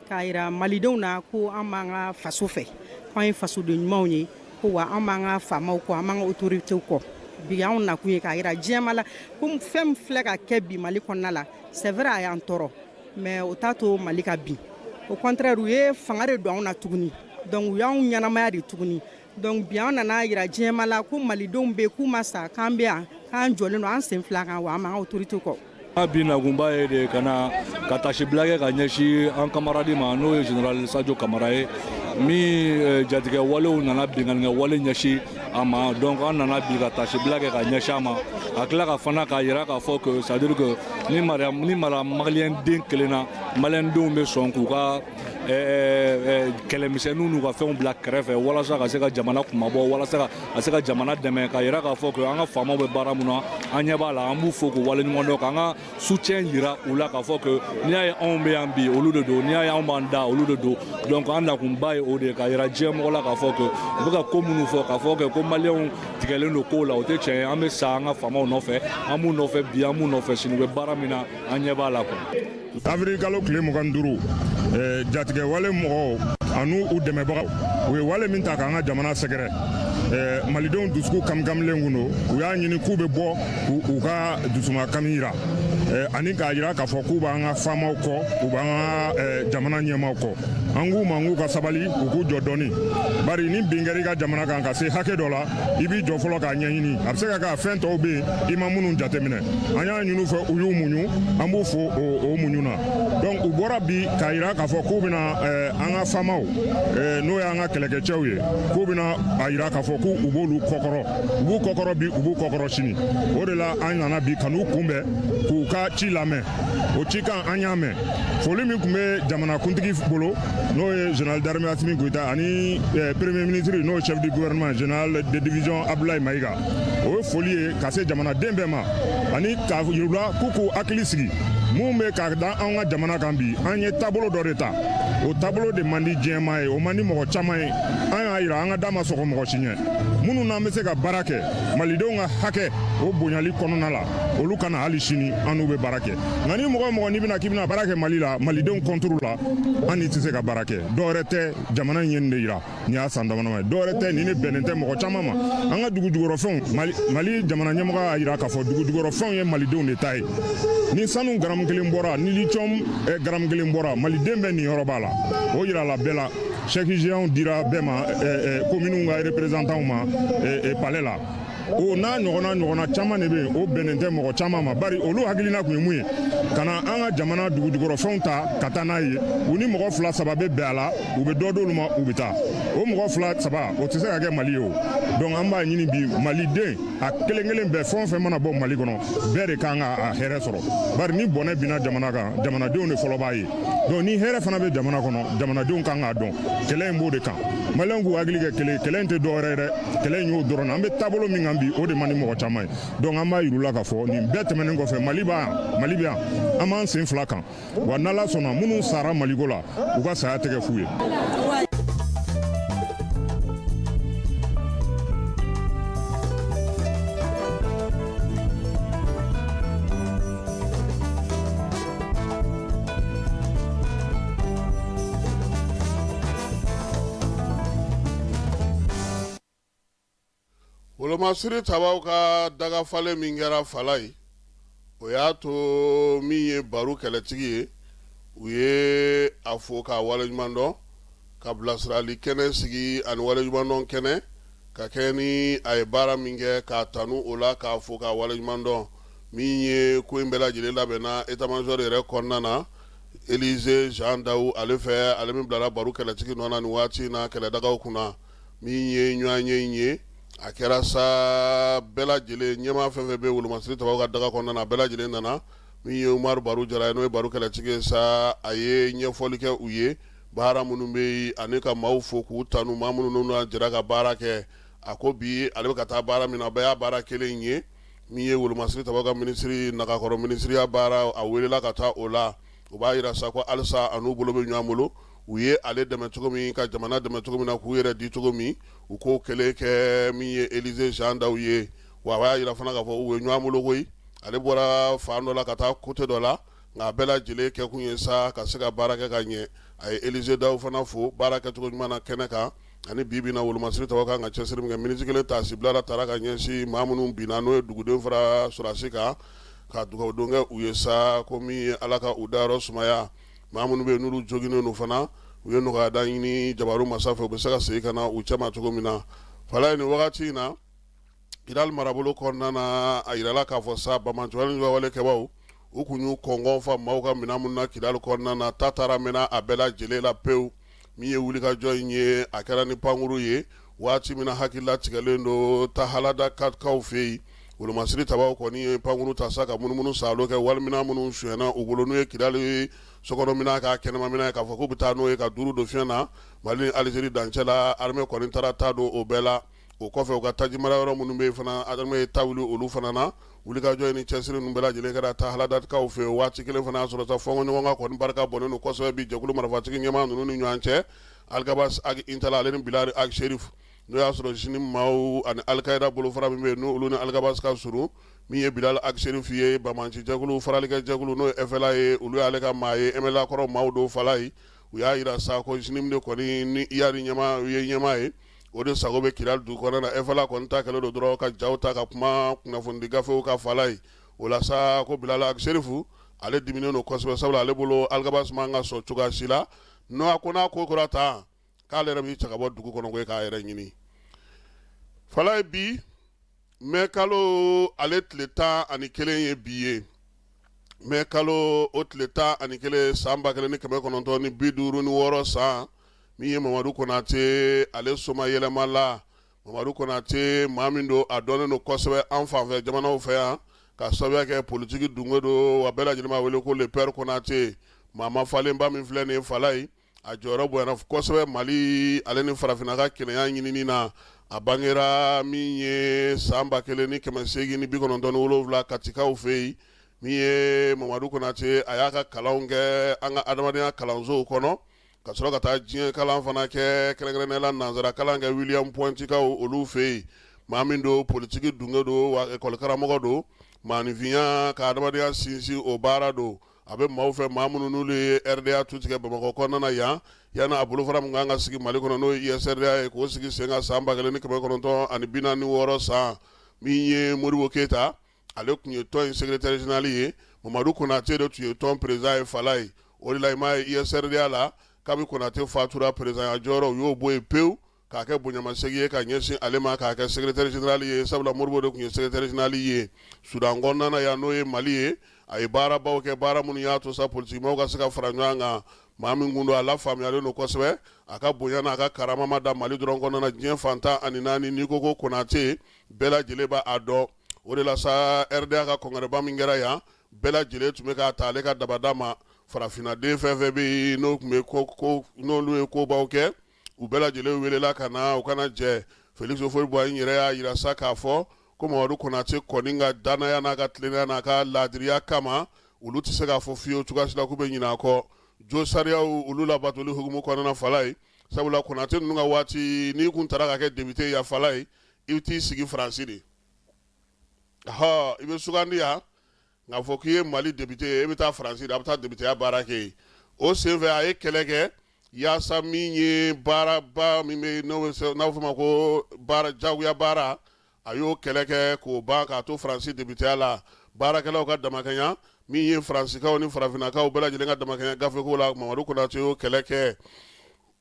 k'a yira malidenw na ko an b'an ka faso fɛ, ko an ye fasoden ɲumanw ye, ko wa an b'an ka faamaw kɔ, an b'an ka autorités kɔ. Bi, anw nakun ye k'a yira diɲɛma la ko fɛn min filɛ ka kɛ bi Mali kɔnɔna la, c'est vrai, a y'an tɔɔrɔ, mais o t'a to Mali ka bin. Au contraire, u ye fanga de don anw na tuguni. Donc u y'anw ɲɛnamaya de tuguni. Donc bi, an nana yira diɲɛma la ko malidenw bɛ k'u ma sa, k'an bɛ yan, k'an jɔlen don an sen fila kan, wa an b'an ka autorité kɔ. Bi nakunba ye de ka na ka tasibila kɛ ka ɲɛsin an camarade ma, n'o ye général Sadio Kamara ye, min jatigɛ walew nana binkannikɛ wale ɲɛsin a ma. Donc an nana bi ka tasibila kɛ ka ɲɛsin a ma, a tila ka fana k'a yira k'a fɔ que, c'est à dire que ni mara, ni mara maliyɛn den kelen na, maliyɛn denw bɛ sɔn k'u ka kɛlɛmisɛnninw n'u ka fɛnw bila kɛrɛfɛ walasa ka se ka jamana kunmabɔ, walasa ka se ka jamana dɛmɛ, ka yira k'a fɔ ko an ka faamaw bɛ baara mun na, an ɲɛ b'a la, an b'u fo k'u waleɲuman dɔn, k'an ka soutien yira u la, k'a fɔ que n'i y'a ye anw bɛ yan bi, olu de don, n'i y'a ye anw b'an da, olu de don. Donc an nakunba ye o de ye, ka yira diɲɛ mɔgɔ la k'a fɔ que u bɛ ka ko minnu fɔ, k'a fɔ que ko maliyɛnw tigɛlen don kow la, o tɛ tiɲɛ ye. An bɛ sa an ka faamaw nɔfɛ, an b'u nɔfɛ bi, an b'u nɔfɛ sini, u bɛ baara min na, an ɲɛ b'a la quoi. Avril kalo tile 25, jatigɛ wale mɔgɔw an'u u dɛmɛbagaw, u ye wale min ta k'an ka jamana sɛgɛrɛ, malidenw dusukun kamikamilen kun don. U y'a ɲini k'u bɛ bɔ k'u ka dusumakami yira ani k'a yira k'a fɔ k'u b'an ka faamaw kɔ, u b'an ka jamana ɲɛmaaw kɔ. An k'u ma k'u ka sabali, u k'u jɔ dɔɔni, bari ni bin kɛra i ka jamana kan ka se hakɛ dɔ la, i b'i jɔ fɔlɔ k'a ɲɛɲini. A bɛ se ka kɛ a fɛn tɔw bɛ yen i ma minnu jateminɛ. An y'a ɲini u fɛ, u y'u muɲu, an b'u fo o muɲu na. Donc u bɔra bi k'a yira k'a fɔ k'u bɛna an ka faamaw, n'o y'an ka kɛlɛkɛcɛw ye, k'u bɛna a yira k'a fɔ k'u b'olu kɔkɔrɔ, u b'u kɔkɔrɔ bi, u b'u kɔkɔrɔ sini. O de la an nana bi ka n'u kunbɛn k'u ka ci lamɛn. O cikan an y'a mɛn. Foli min tun bɛ jamanakuntigi bolo, n'o ye général d'armée Assimi Goïta, ani premier ministre, n'o ye chef du gouvernement général de division Abdoulaye Maïga, o ye foli ye ka se jamanaden bɛɛ ma ani k'a yir'u la k'u k'u hakili sigi. Mun bɛ ka da an ka jamana kan bi, an ye taabolo dɔ de ta, o taabolo de man di diɲɛmaa ye, o man di mɔgɔ caman ye. An y'a yira an ka da ma sɔgɔ mɔgɔ si ɲɛ. Minnu n'an bɛ se ka baara kɛ malidenw ka hakɛ o bonyali kɔnɔna la, olu ka na hali sini, an n'u bɛ baara kɛ. Nka ni mɔgɔ o mɔgɔ n'i bɛna k'i bɛna baara kɛ Mali la malidenw contre la, an ni tɛ se ka baara kɛ. Dɔwɛrɛ tɛ, jamana in ye nin de yira nin y'a san damadama ye. Dɔwɛrɛ tɛ, nin de bɛnnen tɛ mɔgɔ caman ma. An ka dugu jukɔrɔfɛnw, Mali jamana ɲɛmɔgɔ y'a yira k'a fɔ dugu jukɔrɔfɛnw ye malidenw de ta ye. Ni sanu garamu kelen bɔra, ni lithium garamu kelen bɔra, maliden bɛɛ niyɔrɔ b'a la. O yirala bɛɛ la. Chèque géant dira bɛɛ ma, communes ka représentants ma palais la. O n'a ɲɔgɔnna ɲɔgɔnna caman de bɛ yen, o bɛnnen tɛ mɔgɔ caman ma, bari olu hakilina tun ye mun ye? Ka na an ka jamana dugujukɔrɔfɛnw ta ka taa n'a ye. U ni mɔgɔ fila saba bɛ bɛn a la, u bɛ dɔ d'olu ma, u bɛ taa. O mɔgɔ fila saba, o tɛ se ka kɛ Mali ye. O donc an b'a ɲini bi, maliden a kelen kelen bɛɛ, fɛn o fɛn mana bɔ Mali kɔnɔ, bɛɛ de kan ka a hɛrɛ sɔrɔ, bari ni bɔnɛ binna jamana kan, jamanadenw de fɔlɔ b'a ye. Donc ni hɛrɛ fana bɛ jamana kɔnɔ, jamanadenw kan k'a dɔn. Kɛlɛ in b'o de kan. Maliyɛnw k'u hakili kɛ kelen. Kɛlɛ in tɛ dɔwɛrɛ ye dɛ, kɛlɛ in y'o dɔrɔn. An bɛ taabolo min kan bi, o de man di mɔgɔ caman ye. Donc an b'a yir'u la k'a fɔ nin bɛɛ tɛmɛnen kɔfɛ, Mali b'a yan, Mali bɛ yan, an b'an sen fila kan. Wa n'Ala sɔnna, minnu sara Maliko la, u ka saya tɛ kɛ fu ye. Wolomasiri tabaw ka dagafalen min kɛra Falayi, o y'a to min ye Baru kɛlɛtigi ye, u ye a fo k'a waleɲumandɔn, ka bilasirali kɛnɛ sigi ani waleɲumandɔn kɛnɛ ka kɛ ni a ye baara min kɛ, k'a tanu o la, k'a fo k'a waleɲumandɔn. Min ye ko in bɛɛ lajɛlen labɛnna état-major yɛrɛ kɔnɔna na, Élisée Jean Dawu ale fɛ, ale min bilara Baru kɛlɛtigi nɔ na nin waati in na kɛlɛdagaw kunna. Min ye ɲɔgɔnye in ye, a kɛra sa bɛɛ lajɛlen ɲɛmaa fɛn fɛn bɛ wolomasiri tabaw ka daga kɔnɔna na, bɛɛ lajɛlen nana. Min ye Umaru Baru Jara ye, n'o ye Baru kɛlɛtigi ye sa, a ye ɲɛfɔli kɛ u ye baara minnu bɛ yen, ani ka maaw fo k'u tanu, maa minnu n'u jɛra ka baara kɛ. A ko bi ale bɛ ka taa baara min na, a bɛɛ y'a baara kelen ye. Min ye wolomasiri tabaw ka minisiri nagakɔrɔ minisiriya baara, a welela ka taa o la. O b'a jira sa ko halisa a n'u bolo bɛ ɲɔgɔn bolo. U ye ale dɛmɛ cogo min, ka jamana dɛmɛ cogo min na, k'u yɛrɛ di cogo min, u k'o kelen kɛ min ye Élisée Jean Dawu ye. Wa a b'a jira fana k'a fɔ u ye ɲɔgɔn bolo koyi. Ale bɔra fan dɔ la ka taa côté dɔ la, nka a bɛɛ lajɛlen kɛkun ye sa ka se ka baara kɛ ka ɲɛ. A ye Élisée Dawu fana fo baara kɛcogo ɲuman na kɛnɛ kan. Ani bi bi na wolomasiri tabaw kan ka cɛsiri min kɛ, miniti kelen taasibila la taara ka ɲɛsin maa minnu binna, n'o ye duguden fara sɔrɔdasi kan, ka dugawudon kɛ u ye sa ko min ye Ala ka u dayɔrɔ sumaya. Maa minnu bɛ yen n'olu joginnen don fana, u ye nɔgɔyada ɲini jabaru masa fɛ, u bɛ se ka segin ka na u cɛma cogo min na. Falaye, nin wagati in na, Kidali marabolo kɔnɔna na, a yirala k'a fɔ sa banbaanciwale walekɛbaw, u kun y'u kɔngɔn fa maaw ka minɛn minnu na Kidali kɔnɔna na, ta taara mɛnɛ a bɛɛ lajɛlen la pewu. Min ye wulikajɔ in ye, a kɛra ni pankuru ye waati min na hakili latigɛlen don Tahalada 4 kaw fɛ yen. Wolomasiri tabaw kɔni ye pankuru ta sa ka munumunu saalo kɛ waliminɛn minnu sonyɛna u bolo n'u ye Kidali sokɔnɔminɛn k'a kɛnɛmaminɛn ye k'a fɔ k'u bɛ taa n'o ye ka duuru don fiɲɛ na Mali ni Alizeri dancɛ la. Armée kɔni taara ta don o bɛɛ la. O kɔfɛ u ka taji mara yɔrɔ minnu bɛ yen fana, armée ye ta wuli olu fana na. Wulikajɔ in ni cɛsiri ninnu bɛɛ lajɛlen kɛra Tahaladakaw fɛ. Waati kelen fana y'a sɔrɔ sa fɔnkɔɲɔgɔn kan kɔni barika bɔnnen don kosɛbɛ bi jɛkulu marifatigi ɲɛmaa ninnu ni ɲɔgɔn cɛ, Alghabass Ag Intalla ale ni Bilal Ag Cherif, n'o y'a sɔrɔ JNIM maaw ani Al-Qaïda bolofara min bɛ yen n'olu ni Alghabass ka surun. Min ye Bilal Ag Cherif ye, banbaanci jɛkulu faralikɛ jɛkulu n'o ye FLA ye, olu y'ale ka maa ye. MNLA kɔrɔ maaw don Falayi. U y'a jira sa ko JNIM de kɔni ni Iyad ɲɛmaa ye ɲɛmaa ye, o de sago bɛ Kidali dugu kɔnɔna na. FLA kɔni ta kɛlen don dɔrɔn ka jaw ta ka kuma kunnafonidi gafew kan Falayi. O la sa ko Bilal Ag Cherif ale diminen don kosɛbɛ, sabula ale bolo Alghabass man ka sɔn cogoya si la. N'a ko n'a ko kɛra tan, k'ale yɛrɛ b'i cɛ ka bɔ dugu kɔnɔ ko k'a yɛrɛ ɲini. Falayi, bi mɛ kalo ale tile 11 ye bi ye. Mɛ kalo o tile 11 san 1956 san, min ye Mamadu Konate ale soma yɛlɛma la. Mamadu Konate, maa min don, a dɔnnen don kosɛbɛ an fanfɛ jamanaw fɛ yan ka sababuya kɛ politiki dunge don, wa bɛɛ lajɛlen b'a wele ko le père Konate. Maa mafalenba min filɛ nin ye Falayi, a jɔyɔrɔ bonyana kosɛbɛ Mali ale ni farafinna ka kelenya ɲinini na. A bangera min ye san 1897 Katikaw fɛ yen. Min ye Mamadu Konate, a y'a ka kalanw kɛ an ka adamadenya kalansow kɔnɔ, ka sɔrɔ ka taa diɲɛ kalan fana kɛ, kɛrɛnkɛrɛnnenya la nansara kalan kɛ William Pointikaw olu fɛ yen. Maa min don, politiki dunge don, wa ekɔli karamɔgɔ don. Maaninfinya ka adamadenya sinsin, o baara don. A bɛ maaw fɛ, maa minnu n'olu ye RDA tu tigɛ Bamakɔ kɔnɔna na yan, yanni a bolofara min kan ka sigi Mali kɔnɔ, n'o ye USRDA ye, k'o sigi sen kan san 1946 san. Min ye Modibo Keyita, ale tun ye tɔn in secrétaire général ye. Mamadu Konate de tun ye tɔn président ye Falayi. O de la i m'a ye USRDA la, kabi Konate fatura, président ya jɔyɔrɔ u y'o bɔ yen pewu k'a kɛ bonyamasegin ye ka ɲɛsin ale ma, k'a kɛ secrétaire général ye, sabula Modibo de tun ye secrétaire général ye. Sudan kɔnɔna na yan, n'o ye Mali ye, a ye baarabaw kɛ, baara minnu y'a to sa politikimaaw ka se ka fara ɲɔgɔn kan. Maa min kun don, a lafaamuyalen don kosɛbɛ. A ka bonya n'a ka karama ma dan Mali dɔrɔn kɔnɔna na, diɲɛ fan 14, n'i ko ko Konate, bɛɛ lajɛlen b'a dɔn. O de la sa RDA ka congrès ba min kɛra yan, bɛɛ lajɛlen tun bɛ k'a ta ale ka dabada ma. Farafinnaden fɛn fɛn bɛ yen n'o tun bɛ ko n'olu ye kobaw kɛ, u bɛɛ lajɛlen welela ka na u kana jɛ. Félix Houphouët-Boigny yɛrɛ y'a jira sa k'a fɔ ko Mamadu Konate kɔni ka dannaya n'a ka tilennenya n'a ka laadiriya kama, olu tɛ se k'a fɔ fiyewu cogoya si la k'u bɛ ɲinɛ a kɔ. Jo sariyaw olu labatoli hukumu kɔnɔna Falayi, sabula Konate ninnu ka waati, n'i kun taara ka kɛ député ya Falayi, i bɛ t'i sigi Faransi de, ɔhɔ, i bɛ sugandi yan nka fɔ k'i ye Mali député ye, e bɛ taa Faransi de, a bɛ taa députéya baara kɛ yen. O senfɛ a ye kɛlɛ kɛ yaasa min ye baaraba min bɛ n'o bɛ n'a bɛ f'o ma ko baara jagoya baara, a y'o kɛlɛ kɛ k'o ban k'a to Faransi députéya la. Baarakɛlaw ka damakɛɲa, min ye Faransikaw ni farafinnakaw bɛɛ lajɛlen ka damakɛɲa gafeko la, Mamadu Konate y'o kɛlɛ kɛ.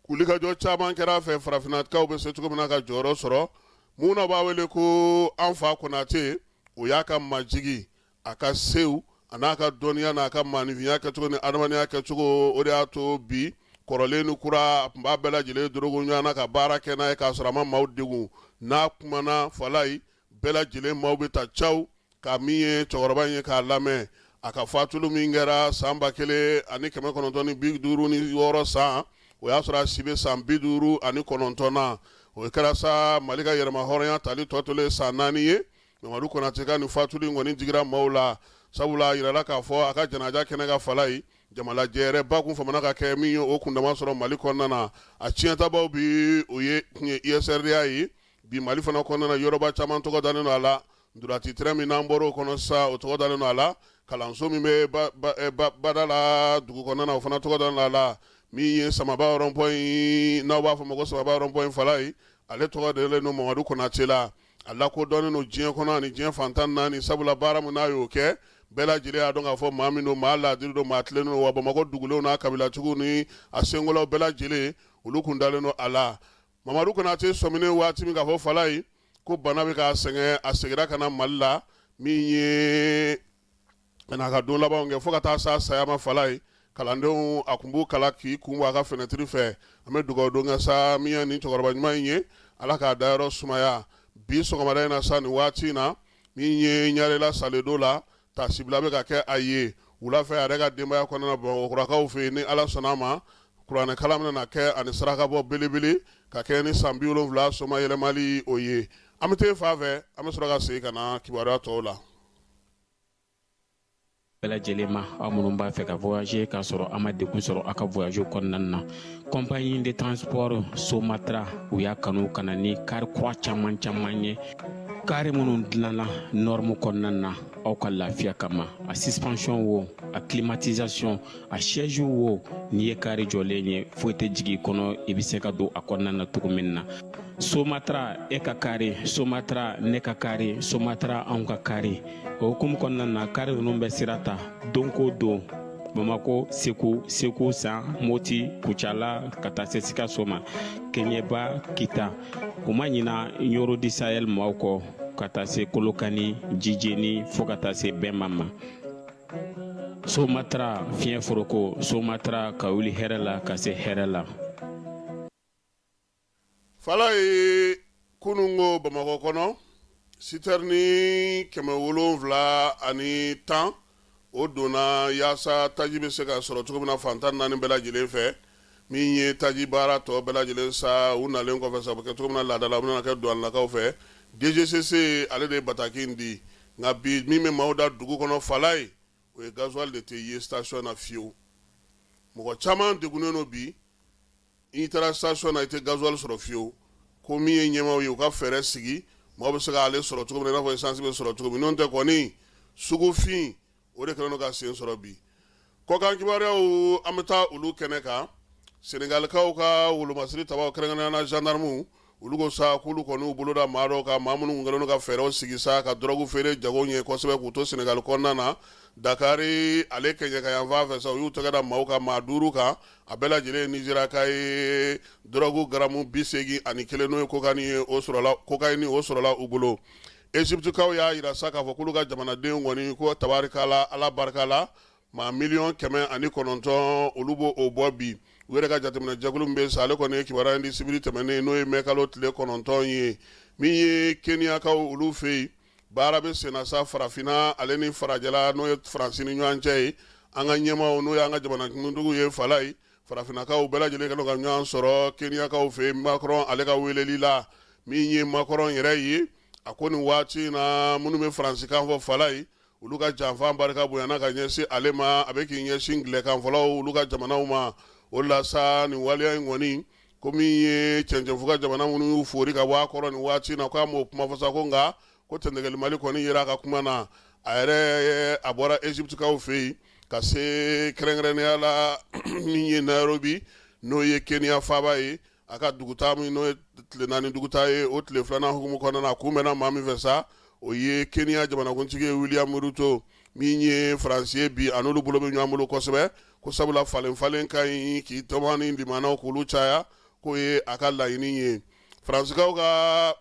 Wulikajɔ caman kɛra a fɛ farafinnakaw bɛ se cogo min na ka jɔyɔrɔ sɔrɔ. Mun na b'a wele ko an fa Konate? O y'a ka majigi, a ka sew a n'a ka dɔnniya n'a ka maaninfinya kɛcogo ni adamadenya kɛcogo. O de y'a to bi kɔrɔlen ni kura, a tun b'a bɛɛ lajɛlen dorogo ɲɔgɔn na ka baara kɛ n'a ye k'a sɔrɔ a ma maaw degun. N'a kumana Falayi, bɛɛ lajɛlen maaw bɛ ta caw ka min ye cɛkɔrɔba in ye k'a lamɛn. A ka fatuli min kɛra san 1956 san, o y'a sɔrɔ a si bɛ san 59 na. O kɛra sa Mali ka yɛrɛma hɔrɔnya tali tɔ tolen san 4 ye. Mamadu Konate ka nin fatuli in kɔni digira maaw la, sabula a yirala k'a fɔ a ka janaja kɛnɛ kan Falayi, jamalajɛ yɛrɛ ba kun famana ka kɛ min ye o kundama sɔrɔ Mali kɔnɔna na. A tiɲɛtabaw bi o ye tun ye USRDA ye. Bi Mali fana kɔnɔna na, yɔrɔba caman tɔgɔ dalen don a la. Ntolaci terrain min n'an bɔra o kɔnɔ sisan, o tɔgɔ dalen don a la. Kalanso min bɛ bada la dugu kɔnɔna na, o fana tɔgɔ dalen don a la. Min ye Samaba rond-point, n'aw b'a fɔ ma ko Samaba rond-point Falayi, ale tɔgɔ dalen don Mamadu Konate la. A lakodɔnnen don diɲɛ kɔnɔ ani diɲɛ fan 14, sabula baara min n'a y'o kɛ, bɛɛ lajɛlen y'a dɔn k'a fɔ maa min don, maa laadiri don, maa tilennen don. Wa Bamakɔ dugulenw n'a kabilatigiw ni a senkolaw bɛɛ lajɛlen, olu kun dalen don a la. Mamadu Konate sɔminen waati min k'a fɔ Falayi ko bana bɛ k'a sɛgɛn, a seginna ka na Mali la, min ye ka n'a ka don labanw kɛ fo ka taa s'a saya ma Falayi. Kalandenw a kun b'u kalan k'i kun bɔ a ka fenêtre fɛ. An bɛ dugawu don kɛ sa min ye nin cɛkɔrɔba ɲuman in ye, Ala k'a dayɔrɔ sumaya. Bi sɔgɔmada in na sa, nin waati in na, Min ye Ɲarela Saledo la, taasibila bɛ ka kɛ a ye wula fɛ a yɛrɛ ka denbaya kɔnɔna Bamakɔkurakaw fɛ yen. Ni Ala sɔnna a ma, kuranɛkalan bɛna na kɛ ani sarakabɔ belebele ka kɛ ni san 70 somayɛlɛmali o ye. An bɛ taa fan fɛ, an bɛ sɔrɔ ka segin ka na kibaruya tɔw la. Bɛɛ lajɛlen ma, aw minnu b'a fɛ ka voyager k'a sɔrɔ a ma degun sɔrɔ aw ka voyage kɔnɔna na, compagnie de transport Somatra, u y'a kanu ka na ni kari kura caman caman ye, kari minnu dilanna norme kɔnɔna na aw ka lafiya kama. A suspension wo, a climatisation, a siège wo, n'i ye kari jɔlen ye, foyi tɛ jigin i kɔnɔ, i bɛ se ka don a kɔnɔna na cogo min na. Somatra, e ka kari Somatra, ne ka kari Somatra, anw ka kari. O hukumu kɔnɔna na, kari ninnu bɛ sira ta don ko don, Bamako, Segu, Segu San, Moti, Kucala, ka taa se Sikaso ma, Keɲeba, Kita. U ma ɲina Ɲoro du Sahel maaw kɔ, ka taa se Kolokani, Jijeni, fo ka taa se Bɛnba ma. Somatra, fiɲɛ foroko Somatra, ka wuli hɛrɛ la ka se hɛrɛ la. Falaye, kununko Bamakɔ kɔnɔ, sitɛrini 710 o donna yaasa taji bɛ se ka sɔrɔ cogo min na fan 14 bɛɛ lajɛlen fɛ. Min ye taji baara tɔ bɛɛ lajɛlen sa, u nalen kɔfɛ sa, o bɛ kɛ cogo min na laada la, o bɛna kɛ duwanilakaw fɛ. DGCC ale de ye bataki in di. Nka bi, min bɛ maaw da dugu kɔnɔ, Falaye, o ye gasoil de tɛ ye station na fiyewu. Mɔgɔ caman degunnen don bi. N'i taara station na, i tɛ gasoil sɔrɔ fiyewu. Ko min ye ɲɛmaaw ye, u ka fɛɛrɛ sigi, maaw bɛ se k'ale sɔrɔ cogo min na, i n'a fɔ essence bɛ sɔrɔ cogo min. N'o tɛ kɔni, sugufin o de kɛlen don ka sen sɔrɔ bi. Kɔkan kibaruyaw, an bɛ taa olu kɛnɛ kan. Senegalikaw ka wolomasiri tabaw, kɛrɛnkɛrɛnnenya la gendarmew, olu ko sa k'olu kɔni y'u bolo da maa dɔw kan, maa minnu kɛlen don ka fɛɛrɛw sigi sa ka dɔrɔgu feere jago ɲɛ kosɛbɛ k'u to Senegal kɔnɔna na. Dakari ale kɛɲɛka yanfan fɛ sa, u y'u tɛgɛ da maaw kan, maa duuru kan, a bɛɛ lajɛlen ye Nizeriyaka ye. Dɔrɔgu garamu 81, n'o ye kokani ye, o sɔrɔla, kokayini, o sɔrɔla u bolo. Egyptekaw y'a jira sa k'a fɔ k'olu ka jamanaden kɔni ko tabarikala, Ala barika la, maa 900,000 olu b'o o bɔ bi. U yɛrɛ ka jateminɛ jɛkulu min bɛ sa, ale kɔni ye kibaruya in di sibiri tɛmɛnen, n'o ye mɛkalo tile 9 ye. Min ye Keniyakaw olu fɛ yen, baara bɛ senna sa farafinna ale ni farajɛla, n'o ye Faransi ni ɲɔgɔn cɛ ye. An ka ɲɛmaaw, n'o y'an ka jamanakuntigiw ye, Falaye, farafinnakaw bɛɛ lajɛlen kɛlen ka ɲɔgɔn sɔrɔ Keniyakaw fɛ yen, Macron ale ka weleli la. Min ye Macron yɛrɛ ye, a ko nin waati in na, minnu bɛ faransikan fɔ, Falaye, olu ka janfa barika bonyana ka ɲɛsin ale ma, a bɛ k'i ɲɛsin gilɛkanfɔlaw olu ka jamanaw ma. O la sa, nin waleya in kɔni, ko min ye cɛncɛnfuga jamana minnu y'u fori ka bɔ a kɔrɔ nin waati in na, k'a m'o kuma fɔ sa, ko nka ko tɛntɛgɛlimali kɔni yera a ka kuma na. A yɛrɛ a bɔra Egyptekaw fɛ yen ka se kɛrɛnkɛrɛnnenya la min ye Nairobi, n'o ye Kenya faaba ye. A ka dugutaa min n'o ye tile 4 dugutaa ye, o tile filanan hukumu kɔnɔna na, a kunbɛnna maa min fɛ sa, o ye Kenya jamanakuntigi ye, William Ruto. Min ye Faransi ye bi, a n'olu bolo bɛ ɲɔgɔn bolo kosɛbɛ, ko sabula falen falen ka ɲi k'i tɔma ni limanaw k'olu caya, k'o ye a ka laɲini ye. Faransikaw ka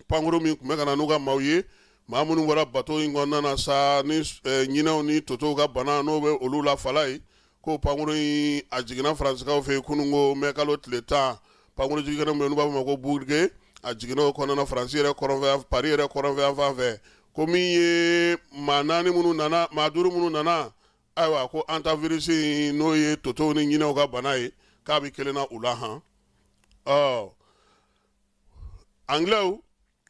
pankuru min tun bɛ ka na n'u ka maaw ye, maa minnu bɔra bato in kɔnɔna na sa ni ɲinɛw ni totow ka bana n'o bɛ olu la, Falaye, ko pankuru in a jiginna Faransikaw fɛ yen kununko mɛkalo tile 10. Pankuru jigin kɛnɛ min bɛ yen n'u b'a fɔ ma ko Bourget, a jiginna o kɔnɔna Faransi yɛrɛ kɔrɔnfɛ, Paris yɛrɛ kɔrɔnfɛ yanfan fɛ. Ko min ye maa naani minnu nana, maa duuru minnu nana, ayiwa, ko hantavirus n'o ye totow ni ɲinɛw ka bana ye, k'a bɛ kelen na u la han. Ɔ Anglais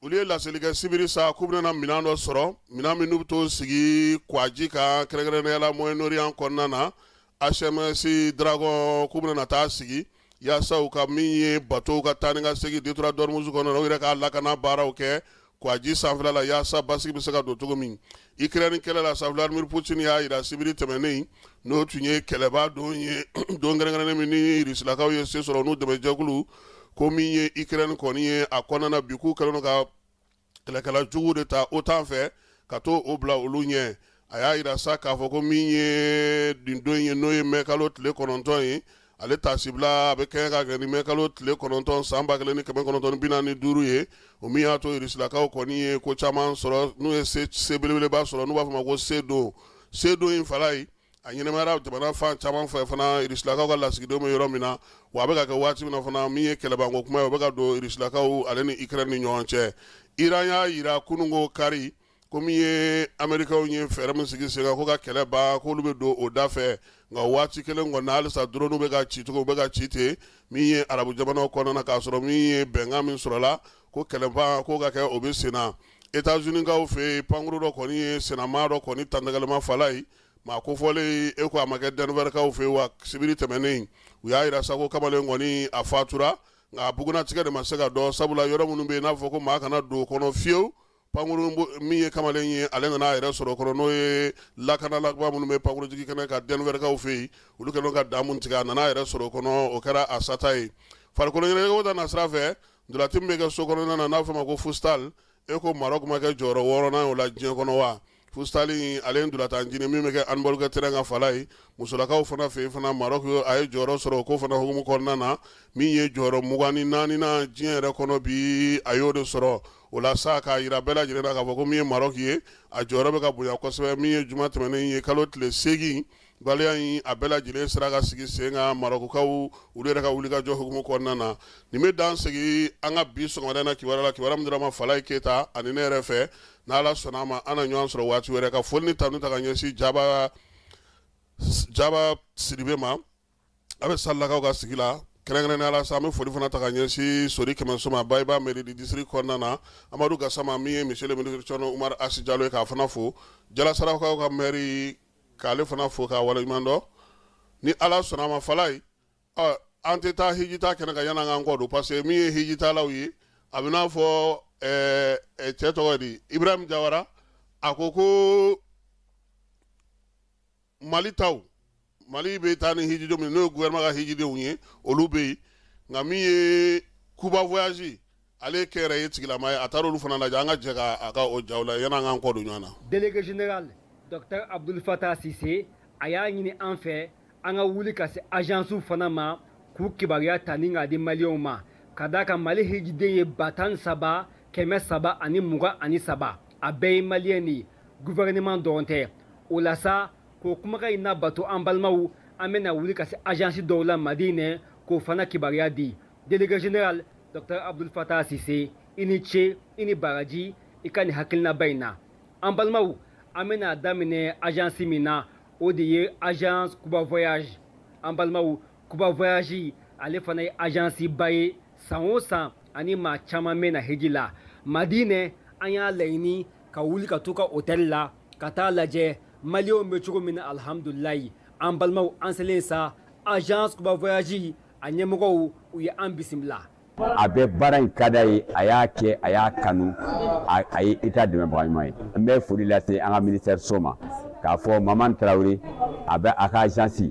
olu ye laseli kɛ sibiri sa k'u bɛna minɛn dɔ sɔrɔ, minɛn min n'u bɛ t'o sigi kwaji kan, kɛrɛnkɛrɛnnenya la Moyen-Orient kɔnɔna na, HMS Dragon, k'u bɛna taa sigi yaasa u ka min ye batow ka taa ni ka segin détroit d'Ormuz kɔnɔna na, u yɛrɛ k'a lakana baaraw kɛ kwaji sanfɛla la yaasa basigi bɛ se ka don cogo min. Ukraine kɛlɛ la sa, Vladimir Poutine y'a jira sibiri tɛmɛnen, n'o tun ye kɛlɛba don ye, don kɛrɛnkɛrɛnnen min ni Rusilakaw ye se sɔrɔ n'u dɛmɛjɛkulu, ko min ye Ukraine kɔni ye a kɔnɔna bi, k'u kɛlen don ka kɛlɛkɛla jugu de ta OTAN fɛ ka to o bila olu ɲɛ. A y'a jira sa k'a fɔ ko min ye nin don ye, n'o ye mɛkalo tile 9 ye, ale taasibila a bɛ kɛɲɛ ka kɛ ni mɛkalo tile 9 san 1945 ye, o min y'a to Rusilakaw kɔni ye ko caman sɔrɔ, n'u ye se belebeleba sɔrɔ, n'u b'a fɔ ma ko se don. Se don in, Falaye, a ɲɛnamayara jamana fan caman fɛ fana, Rusilakaw ka lasigidenw bɛ yɔrɔ min na, wa a bɛ ka kɛ waati min na fana, min ye kɛlɛbanko kuma ye, o bɛ ka don Rusilakaw ale ni Ukraine ni ɲɔgɔn cɛ. Iran y'a yira kununko kari ko min ye Amerikaw ye fɛɛrɛ min sigi sen kan ko ka kɛlɛ ban, k'olu bɛ don o da fɛ. Nka waati kelen kɔni halisa drone bɛ ka ci cogo, bɛ ka ci ten min ye arabu jamanaw kɔnɔna na, k'a sɔrɔ min ye bɛnkan min sɔrɔla ko kɛlɛban ko ka kɛ, o bɛ sen na. États-Unis kaw fɛ yen, pankuru dɔ kɔni ye sennamaa dɔ kɔni tantɛgɛlɛma fala ye maa kofɔlen e ko a ma kɛ Denverkaw fɛ yen wa sibiri tɛmɛnen. U y'a yira sa ko kamalen kɔni a fatura, nka a bugunnatigɛ de ma se ka dɔn, sabula yɔrɔ minnu bɛ yen n'a fɔ ko maa kana don o kɔnɔ fiyewu, pankuru min ye kamalen ye, ale nana a yɛrɛ sɔrɔ kɔnɔ, n'o ye lakanalaba minnu bɛ pankurujigi kɛnɛ kan Denverkaw fɛ yen, olu kɛlen ka dan mun tigɛ, a nana a yɛrɛ sɔrɔ o kɔnɔ, o kɛra a sata ye. Farikolo ɲɛnajɛko ta nasira fɛ, ntolati min bɛ kɛ so kɔnɔna na n'a fɔ ma ko futsal, e ko Maroc ma kɛ jɔyɔrɔ wɔɔrɔnan o la diɲɛ kɔnɔ wa? Futsal ale ye ntolatan jinin min bɛ kɛ handball kɛ terrain kan fala ye. Musolakaw fana fɛ yen fana, Maroc a ye jɔyɔrɔ sɔrɔ o ko fana hukumu kɔnɔna na, min ye jɔyɔrɔ 24nan diɲɛ yɛrɛ kɔnɔ bi, a y'o de sɔrɔ o la sa, k'a yira bɛɛ lajɛlen na k'a fɔ ko min ye Maroc ye, a jɔyɔrɔ bɛ ka bonya kosɛbɛ. Min ye juma tɛmɛnen ye, kalo tile 8, waleya in a bɛɛ lajɛlen sera ka sigi sen kan Marɔkukaw olu yɛrɛ ka wulikajɔ hukumu kɔnɔna na. Nin bɛ dan sigi an ka bi sɔgɔmada in na kibaruya la, kibaruya min dira ma Falaye Keyita ani ne yɛrɛ fɛ. N'Ala sɔnna a ma, an na ɲɔgɔn sɔrɔ waati wɛrɛ ka foli ni tanu ta ka ɲɛsin Jaba Jaba Sidibe ma, a bɛ Salilakaw ka sigi la kɛrɛnkɛrɛnnenya la sa. An bɛ foli fana ta ka ɲɛsin Sori Kɛmɛso ma, Bayiba mairie du district kɔnɔna na, Amadu Gasama min ye monsieur le ministre Thierno Oumar Asi Jalo ye, k'a fana fo, Jalasarakaw ka maire, k'ale fana fo k'a waleɲuman dɔn. Ni Ala sɔnna a ma, Falaye, ɔ an tɛ taa hijita kɛnɛ kan yan'an k'an kɔ don, parce que min ye hijitalaw ye, a bɛ n'a fɔ cɛ tɔgɔ di Ibrahim Jawara, a ko Mali taw, Mali bɛ taa ni hijidenw min n'o ye gouvernement ka hijidenw ye, olu bɛ yen. Nka min ye Kuba voyage, ale kɛyɛrɛye tigilama ye, a taara olu fana lajɛ. An ka jɛ ka a ka o jaw la yan'an k'an kɔ don ɲɔgɔn na. Délégué général Dr Abdoul Fattah Cissé, a y'a ɲini an fɛ an ka wuli ka se agence fana ma k'u kibaruya ta ni k'a di maliyɛnw ma, ka d'a kan Mali hijiden ye 13,323, a bɛɛ ye maliyɛn de ye, gouvernement dɔrɔn tɛ. O la sa, k'o kumakan in labato, an balimaw, an bɛna wuli ka se agence dɔw la Madinɛ k'o fana kibaruya di. Délégué général Dr Abdoul Fattah Cissé, i ni ce, i ni baraji i ka nin hakilinaba in na. An balimaw, an bɛna daminɛ agence min na, o de ye agence Kuba Voyage. An balimaw, Kuba Voyage ale fana ye agence ba ye, san o san ani maa caman bɛ na hiji la Madinɛ. An y'a laɲini ka wuli ka t'u ka hôtel la ka taa lajɛ maliyɛnw bɛ cogo min na. Alihamudulilayi, an balimaw, an selen sa agence Kuba Voyage, a ɲɛmɔgɔw u ye an bisimila. A bɛ baara in ka d'a ye, a y'a kɛ, a y'a kanu, a ye État dɛmɛbaga ɲuman ye. N bɛ foli lase an ka ministère so ma k'a fɔ Maman Tarawele, a bɛ a ka agence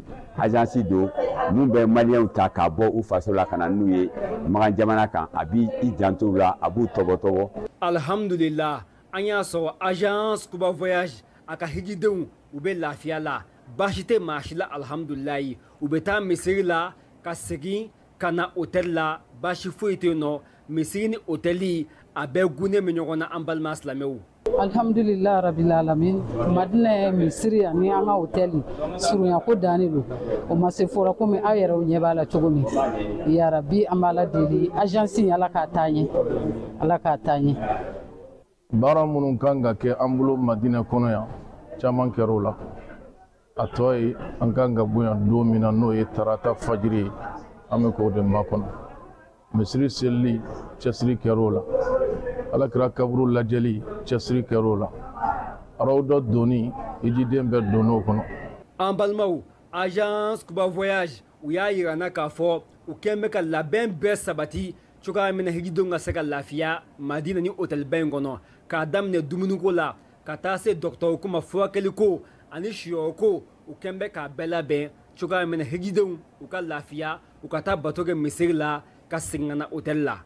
don mun bɛ maliyɛnw ta k'a bɔ u faso la ka na n'u ye Makan jamana kan. A b'i janto u la, a b'u tɔbɔtɔbɔ. Alihamudulila, an y'a sɔrɔ agence Kuba Voyage a ka hijidenw u bɛ lafiya la, baasi tɛ maa si la, alihamudulilayi. U bɛ taa misiri la ka segin ka na hôtel la, baasi foyi tɛ yen nɔ. Misiri ni hôtel a bɛɛ gunnen bɛ ɲɔgɔn na, an balima silamɛw. Alhamdulillah rabbil alamin. Madinɛ misiri ani an ka hôtel surunya ko dannen don, o ma se fɔra komi aw yɛrɛ ɲɛ b'a la cogo min. Yarabi, an b'Ala deli, agence in, Ala k'a taa ɲɛ, Ala k'a taa ɲɛ. Baara minnu kan ka kɛ an bolo Madinɛ kɔnɔ yan, caman kɛra o la. A tɔ ye an kan ka bonya don min na, n'o ye tarata fajiri ye, an bɛ k'o de makɔnɔ. Misiri selili, cɛsiri kɛra o la. Alakira kaburu lajɛli, cɛsiri kɛra o la. Arawdɔ donni, hijiden bɛɛ donn'o kɔnɔ. An balimaw, agence Kuba Voyage u y'a yira n na k'a fɔ u kɛn bɛ ka labɛn bɛɛ sabati cogoya min na hijidenw ka se ka lafiya Madina ni hôtelba in kɔnɔ, k'a daminɛ dumuniko la ka taa se dɔgɔtɔrɔ ko ma, furakɛliko ani siyɔrɔko. U kɛn bɛ k'a bɛɛ labɛn cogoya min na hijidenw u ka lafiya, u ka taa bato kɛ misiri la ka segin ka na hôtel la.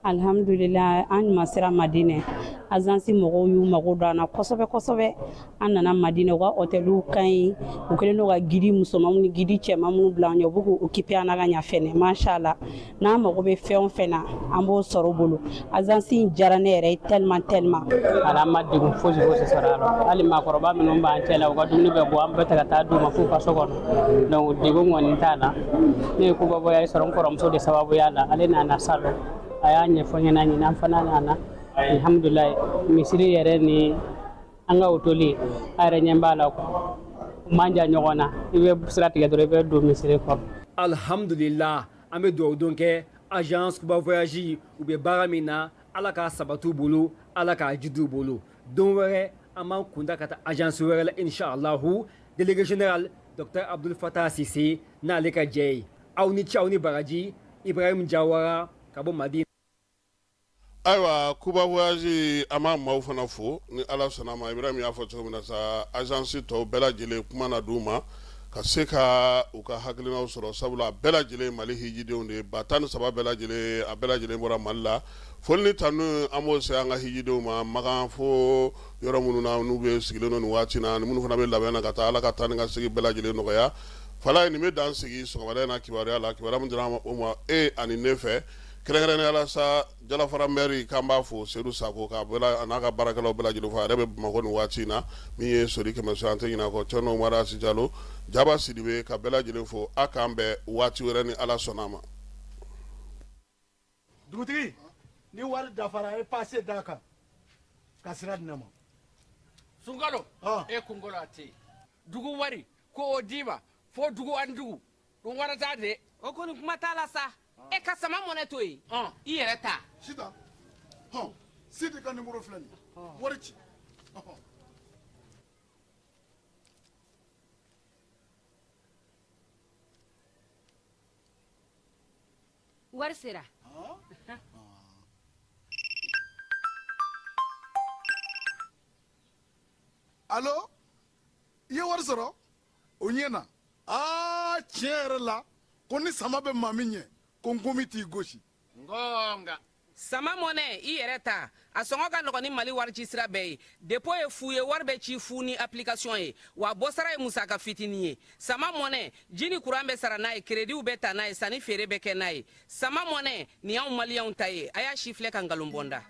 Alhamdulillah, an ɲuman sera Madinɛ. Agence mɔgɔw y'u mago don an na kosɛbɛ kosɛbɛ. An nana Madinɛ, u ka hôteliw ka ɲi. U kɛlen don ka guide musoman ni guide cɛman minnu bila an ɲɛ, u b'u k'u occuper an na ka ɲa fɛnɛ, mashallah. N'an mago bɛ fɛn o fɛn na, an b'o sɔrɔ u bolo. Agence in diyara ne yɛrɛ ye tellement tellement. Ala ma degun fosi fosi sɔrɔ a la. Hali maakɔrɔba minnu b'an cɛ la, u ka dumuni bɛ bɔ, an bɛɛ ta ka taa d'u ma f'u ka so kɔnɔ. Donc degun kɔni t'a la. Ne ye Kuba Voyage sɔrɔ n kɔrɔmuso de sababuya la. Ale nana salon, a y'a ɲɛfɔ n ɲɛna, ɲinan fana nana. Alhamdulilayi, misiri yɛrɛ ni an ka hôtel, a yɛrɛ ɲɛ b'a la, u man jan ɲɔgɔn na. I bɛ sira tigɛ dɔrɔn, i bɛ don misiri kɔnɔ. Alhamdulillah, an bɛ dugawu don kɛ agence Kuba Voyage, u bɛ baara min na, Ala k'a sabati u bolo, Ala k'a jidi u bolo. Don wɛrɛ an b'an kunda ka taa agence wɛrɛ la, inshallah. Délégué général docteur Abdul Fattah Sise n'ale ka jɛ ye. Aw ni ce, aw ni baraji. Ibrahim Jawara ka bɔ Madina. Ayiwa, Kuba Voyage, an b'a maaw fana fo. Ni Ala sɔnna ma, Ibrahim y'a fɔ cogo min na sa, agence tɔw bɛɛ lajɛlen, kuma na d'u ma ka se ka u ka hakilinaw sɔrɔ, sabula a bɛɛ lajɛlen Mali hijidenw de ye. 13,000 bɛɛ lajɛlen, a bɛɛ lajɛlen bɔra Mali la. Foli ni tanu, an b'o se an ka hijidenw ma Makan fo yɔrɔ minnu na, n'u bɛ sigilen don nin waati na, ni minnu fana bɛ labɛn na ka taa. Ala ka taa ni ka segin bɛɛ lajɛlen nɔgɔya. Falaye, nin bɛ dan sigi sɔgɔmada in na kibaruya la, kibaruya min dira o ma e ani ne fɛ, kɛrɛnkɛrɛnnenya la sa, Jalafara maire, k'an b'a fo, Sedu Sako, k'a bɛɛ a n'a ka baarakɛlaw bɛɛ lajɛlen fo. A yɛrɛ bɛ Bamakɔ nin waati in na. Min ye Sori Kɛmɛso, an tɛ ɲinɛ a kɔ, Cɛnɔ Umaru Asi Jalo, Jaba Sidibe, ka bɛɛ lajɛlen fo. A k'an bɛn waati wɛrɛ ni Ala sɔnna a ma. Dugutigi, ni wari dafara, a ye pase d'a kan ka sira di ne ma. Sunkalo, e kunkolo a tɛ yen. Dugu wari ko o d'i ma fo dugu ani dugu dun wara t'a de. O kɔni, kuma t'a la sa. E ka sama mɔnɛ to yen, i yɛrɛ ta. Sitan, hɔn, Sidi ka nimoro filɛ nin ye, wari ci. Wari sera. Alo, i ye wari sɔrɔ, o ɲɛna. Aa, tiɲɛ yɛrɛ la ko ni sama bɛ maa min ɲɛ, ko nkomi t'i gosi. Ngonga. Sama mɔnɛ, i yɛrɛ ta, a sɔngɔ ka nɔgɔn ni Mali wari ci sira bɛɛ ye. Dépôt ye fu ye, wari bɛ ci fu ni application ye, wa bɔsara ye musaka fitinin ye. Sama mɔnɛ, ji ni kuran bɛ sara n'a ye, créditw bɛ ta n'a ye, sanni feere bɛ kɛ n'a ye. Sama mɔnɛ nin y'anw maliyɛnw ta ye. A y'a si filɛ ka nkalon bɔnda.